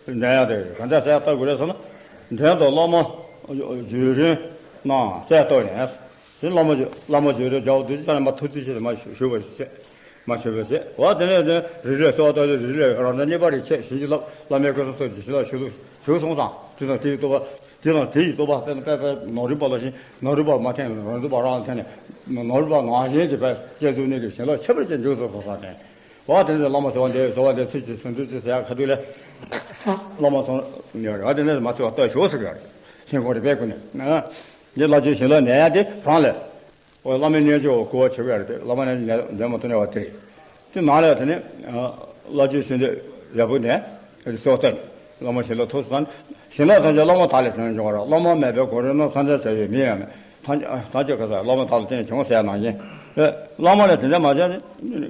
འདན་ཡག་དེ་ག་འདྲ་ཟེར་ལྟ་དགོས་རེད་ཟེར་ན། འདན་དུ་བླ་མ་བརྒྱུད་རིམ་རྣམས་གསལ་བཏབ་ནས། དེ་བླ་མ་བརྒྱུད་བླ་མ་བརྒྱུད་རིམ་རྒྱལ་བ་རྡོ་རྗེ་འཆང་ནས་མ་ཐུགས་རྗེ་ཆེ་ལ་མ་ཞུ་བ་ཞེས་མ་ཞུ་བ་ཞེས། འོ་དེ་ནས་དེ་རིགས་ལས་གསོལ་བ་བཏབ་ཏེ་རིགས་ལས་རང་དོན་གཉེར་པ་རེ་ཆེ་བྱིན་གྱིས་བརླབས། བླ་མའི་སྐུ་གསུང་ཐུགས་ཀྱི་བྱིན་རླབས་ཞུགས་ཞུགས་སོང་ཙང་དེ་དང་དེ་ཡི་རྟོགས་པ། དེ་དང་དེ་ཡི་རྟོགས་པ་དཔེར་ན་དཔེར་དཔེར་ནོར་རིག་པ་ལ་ཞིང་ནོར་རིག་པ་མ་འཐེན་རང་རིག་པ་རང་ལ་འཐེན་ནས་ནོར་རིག་པ་ནང་བཞིན་གྱི་དཔལ་སྐྱེད་ཚུལ་གནས་ཀྱི་བྱིན་རླབས་ཁྱད་པར་ཅན་འཇུག་སོང་སོང་ཙང་དྲན། འོ་དེ་ནས་བླ་མ་གསོལ་བ་འདེབས་གསོལ་བ་འདེབས་ཚུལ་གྱི་ཟིན་ཐུབ་ཅིག་ཟེར་ཡག་ཁ་ཐུག་ལས། བླ་མ་སོང་ཡ་རེད་བ། དེ་ནས་མ་གསོལ་བ་བཏབ་ཤོག་ཟེར་གི་རེད། ལྷན་ཁོང་རེ་བས་ཀུན་ནས། འདི་བླ་རྒྱུད་བྱིན་རླབས་ནས་ཡ་དེ་རང་ལས། འོ་བླ་མའི་རྣལ་འབྱོར་བ་སྐུ་བ་ཆེ་བས་རེད་དེ་བླ་མ་ནས་འདེམས་མ་ཐུབ་ནས་བ་དེ་རེད། དེ་ནང་ལས་དེ་ནས་བླ་རྒྱུད་བྱིན་རླབས་ཡག་པོ་ནས་གསོལ་བ་བཏབ་ནས་བླ་མ་བྱིན་རླབས་ཐོབ་སོང་ཙང་བྱིན་རླབས་ཐམས་ཅད་བླ་མ་དག་ལས་བྱུང་བྱུང་བ་རེད། བླ་མ་མེད་པའི་གོ་རིམ་ནང་སངས་རྒྱས་བྱ་བའི་མི་ཡང་མེད། ཐམས་ཐམས་ཅད་ག་ས་བླ་མ་དག་ལ་བརྟེན་བྱུང་ཟེར་ནང་བཞིན། བླ་མ་ལས་དེ་འདྲ་མ་བྱས་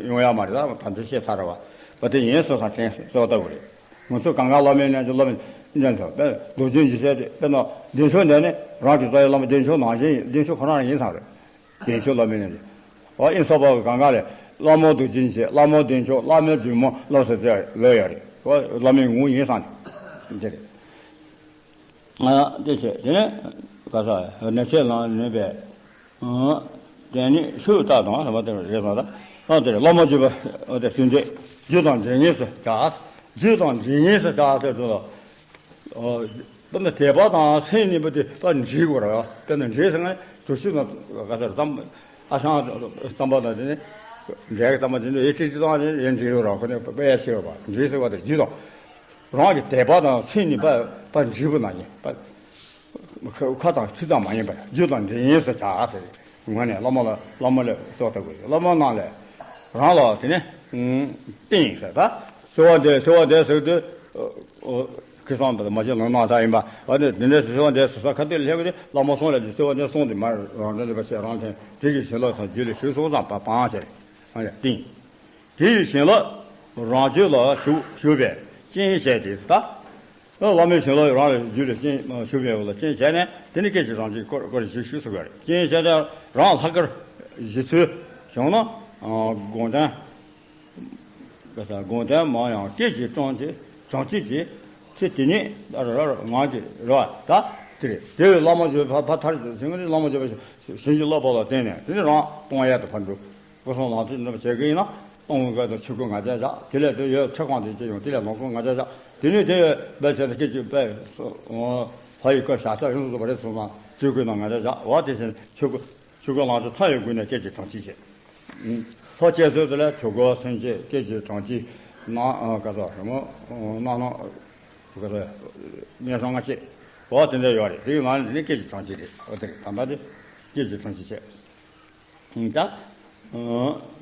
ཡོང་ཡ་མ་རེད། ད་ད་འདི་ཤེས་ཚར་བ་བ་དེ་ཡིན་སོང་ཙང་དྲན་གསོལ་བ་བཏབ་དགོས་རེད། ང་ཚོ་གང་ག་བླ་མའི་རྣལ་འབྱོར་བླ་མའི་རྣལ་འབྱོར་དཔེ་མདོ་རྒྱུད་འཇིགས་བྱེད་དེ་དཔེར་ན་བདེ་མཆོག་འདི་ནི་རང་གི་རྩ་བའི་བླ་མ་བདེ་མཆོག་ནང་བཞིན་ཡིན། བདེ་མཆོག་ཁོ་རང་ཡིན་ཙང་རེད། བདེ་མཆོག་བླ་མའི་རྣལ་འབྱོར། འོ་ཨིན་སོགས་པ་གང་ག་ལས་བླ་མ་མདོ་རྒྱུད་འཇིགས་བྱེད་བླ་མ་བདེ་མཆོག་བླ་མའི་བདུད་མོ་བློ་ཟེར་ཚེ་ལོས་ཡོད་རེད། འོ་བླ་མའི་ངོ་ཡིན་ཙང་འདི་རེད། ཨ་དེ་བྱས་དེ་ནས་ག་ས་ནས་ཆེད་ལ་ནུས་པའི། དེ་ནི་ཤུགས་རྟགས་དང་ལྷག་པ་དེ་རེད་སོང་ད། ཨ་དེ་རེད། བླ་མ་བརྒྱུད་པ་དེ་ཚུལ་འདི་རྒྱུད་དང་འབྲེལ་ངེས་སུ་བྱ། རྒྱུད་དང་འབྲེལ་ངེས་སུ་བྱ་ཟེར་དུས་ལ། དཔེར་ན་དད་པ་དང་སེམས་གཉིས་པོ་དེ་ད་འདྲེས་དགོས་རེད། དཔེར་ན་འདྲེས་ཟེར་ན་དུས་ཚོད་ན་ག་ས་རེད། ཨ་ཞང་རྩམ་པ་དང་དེ་ནི་འབྲས་རྩམ་པ་དེ་ནི་ཡེ་ཁྲི་ཅི་དང་ཡེ་འདྲེས་ཡོད་རེད། ཁོ་ནི་དཔེ་ཡ་ཆེ་བ་འདྲེས་ཟེར་བ་དེ་རྒྱུད་དང་། རང་གི་དད་པ་དང་སེམས་གཉིས་པ་པ་འདྲེས་པོ་ན་ཡིན་པ། ཁ་ཁ་དང་ཁྲི་ཙམ་མ་ཡིན་པར་རྒྱུད་དང་འབྲེལ་ངེས་སུ་བྱ་ཟེར། ངོས་ནས་བླ་མ་ལ་བླ་མ་ལ་གསོལ་བ་བཏབ་དགོས། བླ་མ་རྣམས་ལས་རང་ལ་དེ་ནས་བསྟན་ཟེར་ད། གསོལ་བ་འདེབས་གསོལ་བ་འདེབས་ཟེར་དུས་ཁ་སང་དང་མ་བྱན་ལུང་གནང་ས་ཡིན་པ། འོ་དེ་དེ་འདྲས་གསོལ་བ་འདེབས་ཟེར་ས་ཁ་ཐུག་ལ་སླེབས་པ་དེ་བླ་མ་སོང་ལ་གསོལ་བ་འདེབས་སོང་དེ་མ་རང་འདྲ་འདྲ་བ་བྱས་རང་ལ་དེ་གི་བྱིན་རླབས་དང་རྒྱུད་ལ་ཞུགས་སོང་ཙང་པ་སྤང་བྱས་རེད། ཨ་ཡ་བསྟན། དེ་ཡི་བྱིན་རླབས་རང་རྒྱུད་ལ་ཞུགས་ཞུགས་པས་རྐྱེན་བྱས་ཏེ་ད། བླ་མའི་བྱིན་རླབས་རང་ལ་རྒྱུད་ལ་རྐྱེན་ཞུགས་པའི་འོག་ལ་རྐྱེན་བྱས་ནས་དེ་ནི་སྐད་ཅིག་རང་གཅིག་སྐོར་སྐོར་ཞིག་ཞུགས་སུ་དགོས་རེད། རྐྱེན་བྱས་ཏེ་རང་ལྷག་དཀར་གཞི་ཚུལ་བྱུང་ན་དགོངས་དོན་ག་ས་དགོངས་དོན་མང་ཡང་སྐད་ཅིག་གྲངས་ཀྱི་གྲངས་གཅིག་གི་ཚེ་དེ་ཉིད་ལྟར་རབ་ངང་གིས་རེད་བ། ད་དེ་རེད། དེ་བས་བླ་མ་བརྒྱུད་པ་ཕ་ཕ་མཐར་ཕྱིན་ནི་བླ་མ་བརྒྱུད་པ་བྱིན་གྱིས་བརླབས་པ་ལ་བརྟེན་ནས་དེ་ནི་རང་སྤོང་ཡས་དུ་ཕར་འགྲོ། སྐུ་གསུང་ལག་མཐིལ་འདྲ་བྱེད་ཀྱི་ཡིན་ན། སྟོང་གི་དང་ཆོས་སྐུ་ང་རྒྱལ་བཞག་དེ་ལས་དེ་ཡོད་ཆ་གང་དེ་ཅི་ཡོང་དེ་ལས་ལོངས་སྐུ་ང་རྒྱལ་བཞག་དེ་ནས་དེ་ཡོད་པའི་ཆེད་དུ་སྐད་ཅིག་པའི་ཕ་ཡི་སྐུ་བྱ་ས་ཡོངས་སུ་རྫོགས་པ་རེད་གསུངས་ན་སྤྲུལ་སྐུ་ནང་ང་རྒྱལ་བཞག་བ་དེ་བཞིན་ཆོས་སྐུ་ཆོས་སྐུ་ལང་ཚོ་མཐའ་ཡས་དགུ་ནས་སྐད་ཅིག་གྲངས་གཅིག་བྱས། ཚོགས་བཅས་སྲོལ་དེ་ལ་ཆོས་སྐུ་སེམས་བསྐྱེད་སྐད་ཅིག་གྲངས་གཅིག་ན་ག་ས་རི་མོ་ན་ན་ག་ས་ཉེར་སང་ལྔ་བཅས་བ་དེ་འདྲ་ཡོད་རེད། དེ་ཡི་ནང་ནས་དེ་ནས་སྐད་ཅིག་གྲངས་གཅིག་རེད། འོ་དེ་རེད། ད་ལྟ་དེ་སྐད་ཅིག་གྲངས་གཅིག་བྱས། ད།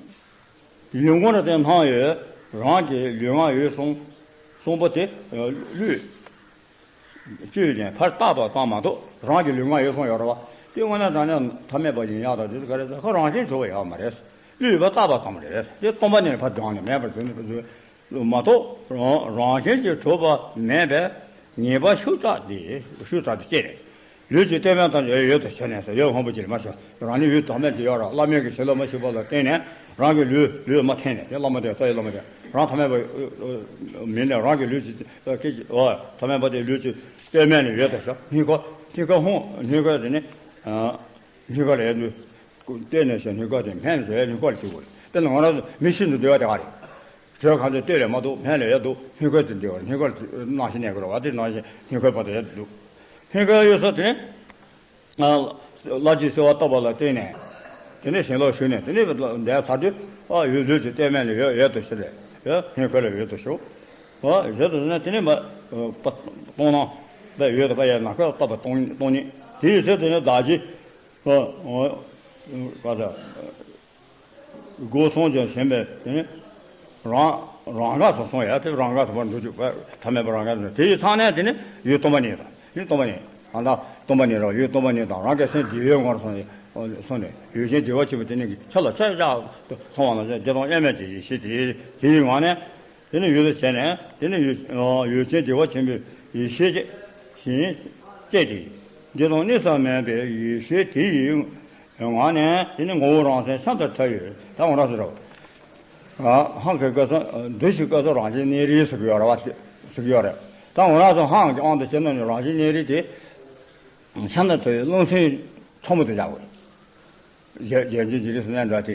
ཡུལ་ངོ་ར་དེ་སྣང་ཡོད། རང་གི་ལུས་ངག་ཡིད་གསུམ་གསུམ་པོ་དེ་ལུས་བཅུད་ནས་ཕར་བཏགས་པ་ཙམ་མ་གཏོགས་རང་གི་ལུས་ངག་ཡིད་གསུམ་ཡོད་རེད་བ། དེ་དངོས་གནས་དྲང་གནས་ཐ་མལ་པ་ཡིན་ཡག་དང་དེ་ག་རེ་ཟེར་ཁོ་རང་བཞིན་གྲུབ་པ་ཡོད་མ་རེད། ལུས་པ་བཏགས་པ་ཙམ་རེད། དེ་སྟོང་པ་ཉིད་ཕར་སྦྱངས་ནས་མེད་པར་བཟོས་ནས་བཟོས་མ་གཏོགས་རང་རང་བཞིན་གྱིས་གྲུབ་པ་མེད་པས་ངེས་པ་ཤུགས་དྲག་སྟེ་ཤུགས་དྲག་ཏུ་སྐྱེ་རེད། ལུས་ཀྱི་ལྟོས་མེད་དང་ཡོད་དོ་ཞེས་ནས་ཡོད་སྔོན་པོ་ཅིག་ལ་མ་ཞུ། རང་ནི་ཡུལ་དོགས་མེད་ཅིག་ཡོད་ར། བླ་མེད་ཀྱི་བྱིན་རླབས་མ་ཞུགས་པ་ལ་བརྟེན་ནས་རང་གི་ལུས་ལུས་མ་འཐེན་ནས་དེ་བླ་མ་དེ་རྩ་བའི་བླ་མ་དེ་རང་ཐ་མལ་པ་མིན་ནས་རང་གི་ལུས་ཀྱི་སྐད་ཀྱི་འོ་ཐ་མལ་པ་དེ་ལུས་ཀྱི་ལྟོས་མེད་ནས་ཡོད་དོ་ཞེས་སྙིང་ཁོ་སྙིང་ཁོ་ཧོང་སྙིང་ཁོ་དེ་ནི་སྙིང་ཁོ་ལ་ཡོད་དུས་ལྟོས་ནས་ཞེས་སྙིང་ཁོ་དེ་སྨན་ཟེར་སྙིང་ཁོ་ལ་བྱེད་དགོས། དཔེར་ན་ང་རང་ཚོ་མི་ཤི་འདུག་བསྡད་པ་དེ་ག་རེད། དྲོད་གང་དུ་ལྟོས་ལས་མ་གཏོགས་སྨན་ལས་ཡོད་འདུག་སྙིང་ཁོ་ཚོས་འདི་བར་སྙིང་ཁོ་ལ་སྣང་ཞིང་གནས་དགོས་ར་བ་དེ་སྣང་ཞིང་སྙིང་ཁོའི་བར་དུ་ཡོད་འདུག་སྙིང་ཁོའི་ཡོད་ས་དེ་ནས་བླ་བརྒྱུད་གསོལ་བ་བཏབ་པ་ལ་བརྟེན་ནས་དེ་ནས་ཞིང་ལོག་ཞུས་ནས་དེ་ནས་འདས་ཚར་དུས་ཨ་ཡུལ་ལུས་ཀྱི་ལྟོས་མེད་ལ་ཡོད་ཡོད་དུ་ཞུ་རེད། ཡོད་སྙིང་ཁོ་ལ་ཡོད་དུ་ཞུ། ཨ་ཡོད་དུ་ཞུ་ན་དེ་ནས་མ་སྟོང་སྣང་པའི་ཡོད་དུ་པ་ཡས་ན་ཁོ་བཏབ་པ་སྟོང་སྟོང་ཉིད་དེ་ཡི་ཚེ་དེ་ནས་བདག་གིས། ཨ་ཨ་ག་ས། སྒོ་སྲུང་ཅན་ཞེན་པས་དེ་ནི་རང་རང་དགའ་སུ་སོང་ཡ་དེ་རང་དགའ་སུ་བར་འདུག་ཅིག་ཐ་མལ་པ་རང་དགའ་སུ་དེ་ཡི་ཚང་ནས་དེ་ནི་ཡུལ་སྟོང་པ་ཉིད་དང་ཡུལ་སྟོང་པ་ཉིད་ཨ་ད་སྟོང་པ་ཉིད་རང་ཡུལ་སྟོང་པ་ཉིད་དང་རང་གི་སེམས་བདེ་བའི་ངོར་སོང་ནས་སོང་ནས་ཡུལ་ཅན་བདེ་བ་ཆེན་པོ་དེ་ནི་ཆ་ལ་ཆ་བཞག་སོང་བ་ན་བདེ་སྟོང་དབྱེར་མེད་ཀྱི་ཡེ་ཤེས་དེ་དེ་ཡི་ངང་ནས། དེ་ནི་ཡུལ་དུ་བྱས་ནས་དེ་ནི་ཡུལ་ཡུལ་ཅན་བདེ་བ་ཆེན་པོའི་ཡེ་ཤེས་ཅན་ཞིང་སྐྱེས་ཏེ། འདི་དང་གནས་ས་མེད་པའི་ཡེ་ཤེས་དེ་ཡི་ངང་ནས་དེ་ནི་ངོ་བོ་རང་མཚན་ཤིན་ཏུ་ཕྲ་བའི་ད་ངོ་རང་སུ་རོ། ཧང་གི་སྐབས་སུ་འདུ་ཤེས་སྐབས་སུ་རང་བཞིན་གནས་རིགས་ཟེར་གི་ཡོད་རེད་བ། ཟེར་གི་ཡོད་རེད། ད་ངོ་རང་སུ་ཧང་གི་དབང་དུ་བྱས་ན་ནི་རང་བཞིན་གནས་རིགས་དེ་ཤིན་ཏུ་ཕྲ་བའི་རླུང་སེམས་ཕྲ་མོ་དུ་བཞག་དགོས། རྒྱལ་རྒྱལ་སྤྱིའི་རིགས་སུ་ལན་འདྲ་སྟེ་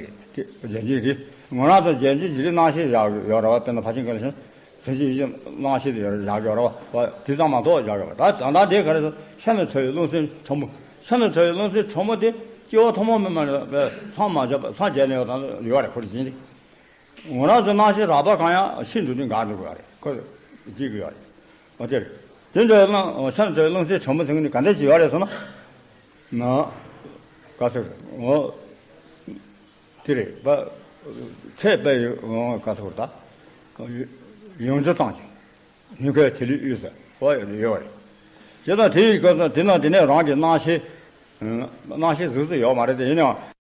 རྒྱལ་སྤྱིའི་རིགས་ངོ་རང་ཚོ་རྒྱལ་སྤྱིའི་རིགས་རྣམ་ཤེས་བཞག་ཡོད་རེད་བ། དེ་ནི་ཕ་ཆིང་ག་ལ་ཤིང་སེམས་ཅན་ཡིད་ཀྱི་རྣམ་ཤེས་དེ་ཡོད་རེད་བཞག་ཡོད་རེད་བ། དེ་ཙམ་མ་གཏོགས་བཞག་ཡོད་རེད། ད་ད་ལྟ་དེ་ག་རེ་ཟེར་ཤིན་ཏུ་ཕྲ་བའི་རླུང་སེམས་ཕྲ་མོ་ཤིན་ཏུ་ཕྲ་བའི་རླུང་སེམས་ཕྲ་མོ་དེ་སྐྱེ་བ་ཐོག་མ་མེད་མ་རེད་བས་མཚམས་མ་བརྒྱབ་མཚམས་བརྒྱབ་ནས་ཡོད་དང་ཡོད་རེད་ཁོ་རེ་ཡིན་ཏེ། ངོ་རང་ཚོ་རྣམ་ཤེས་རགས་པ་གང་ཡང་ཤིན་ཏུ་ནི་འགག་འགྲོ་གི་ཡོད་རེད་ཁོ་བརྗེད་གི་ཡོད་རེད། འོ་དེ་རེད། དེ་འདྲ་ན་ཤིན་ཏུ་ཕྲ་བའི་རླུང་སེམས་ཕྲ་མོ་ཟེར་མཁན་ནི་ག་འདྲ་ཅིག་ཡོད་རེད་ཟེར་ན། ན། ག་ཟེར། འོ། དེ་རེད་པ། ཚད་པའི་འོ་ག་ཟེར་ད། ཡོངས་སུ་བཏང་ཞིང་། སྙིང་ཁའི་ཐིག་ལེ་དབུས་སུ་འོ་ཡོད་རེད། དེ་དང་དེ་ཡི་སྐབས་སུ་དེ་ན་དེ་ནས་རང་གི་རྣམ་ཤེས། རྣམ་ཤེས་གཟུགས་སུ་ཡོད་མ་རེད་དེ་ཡིན་ཡང་།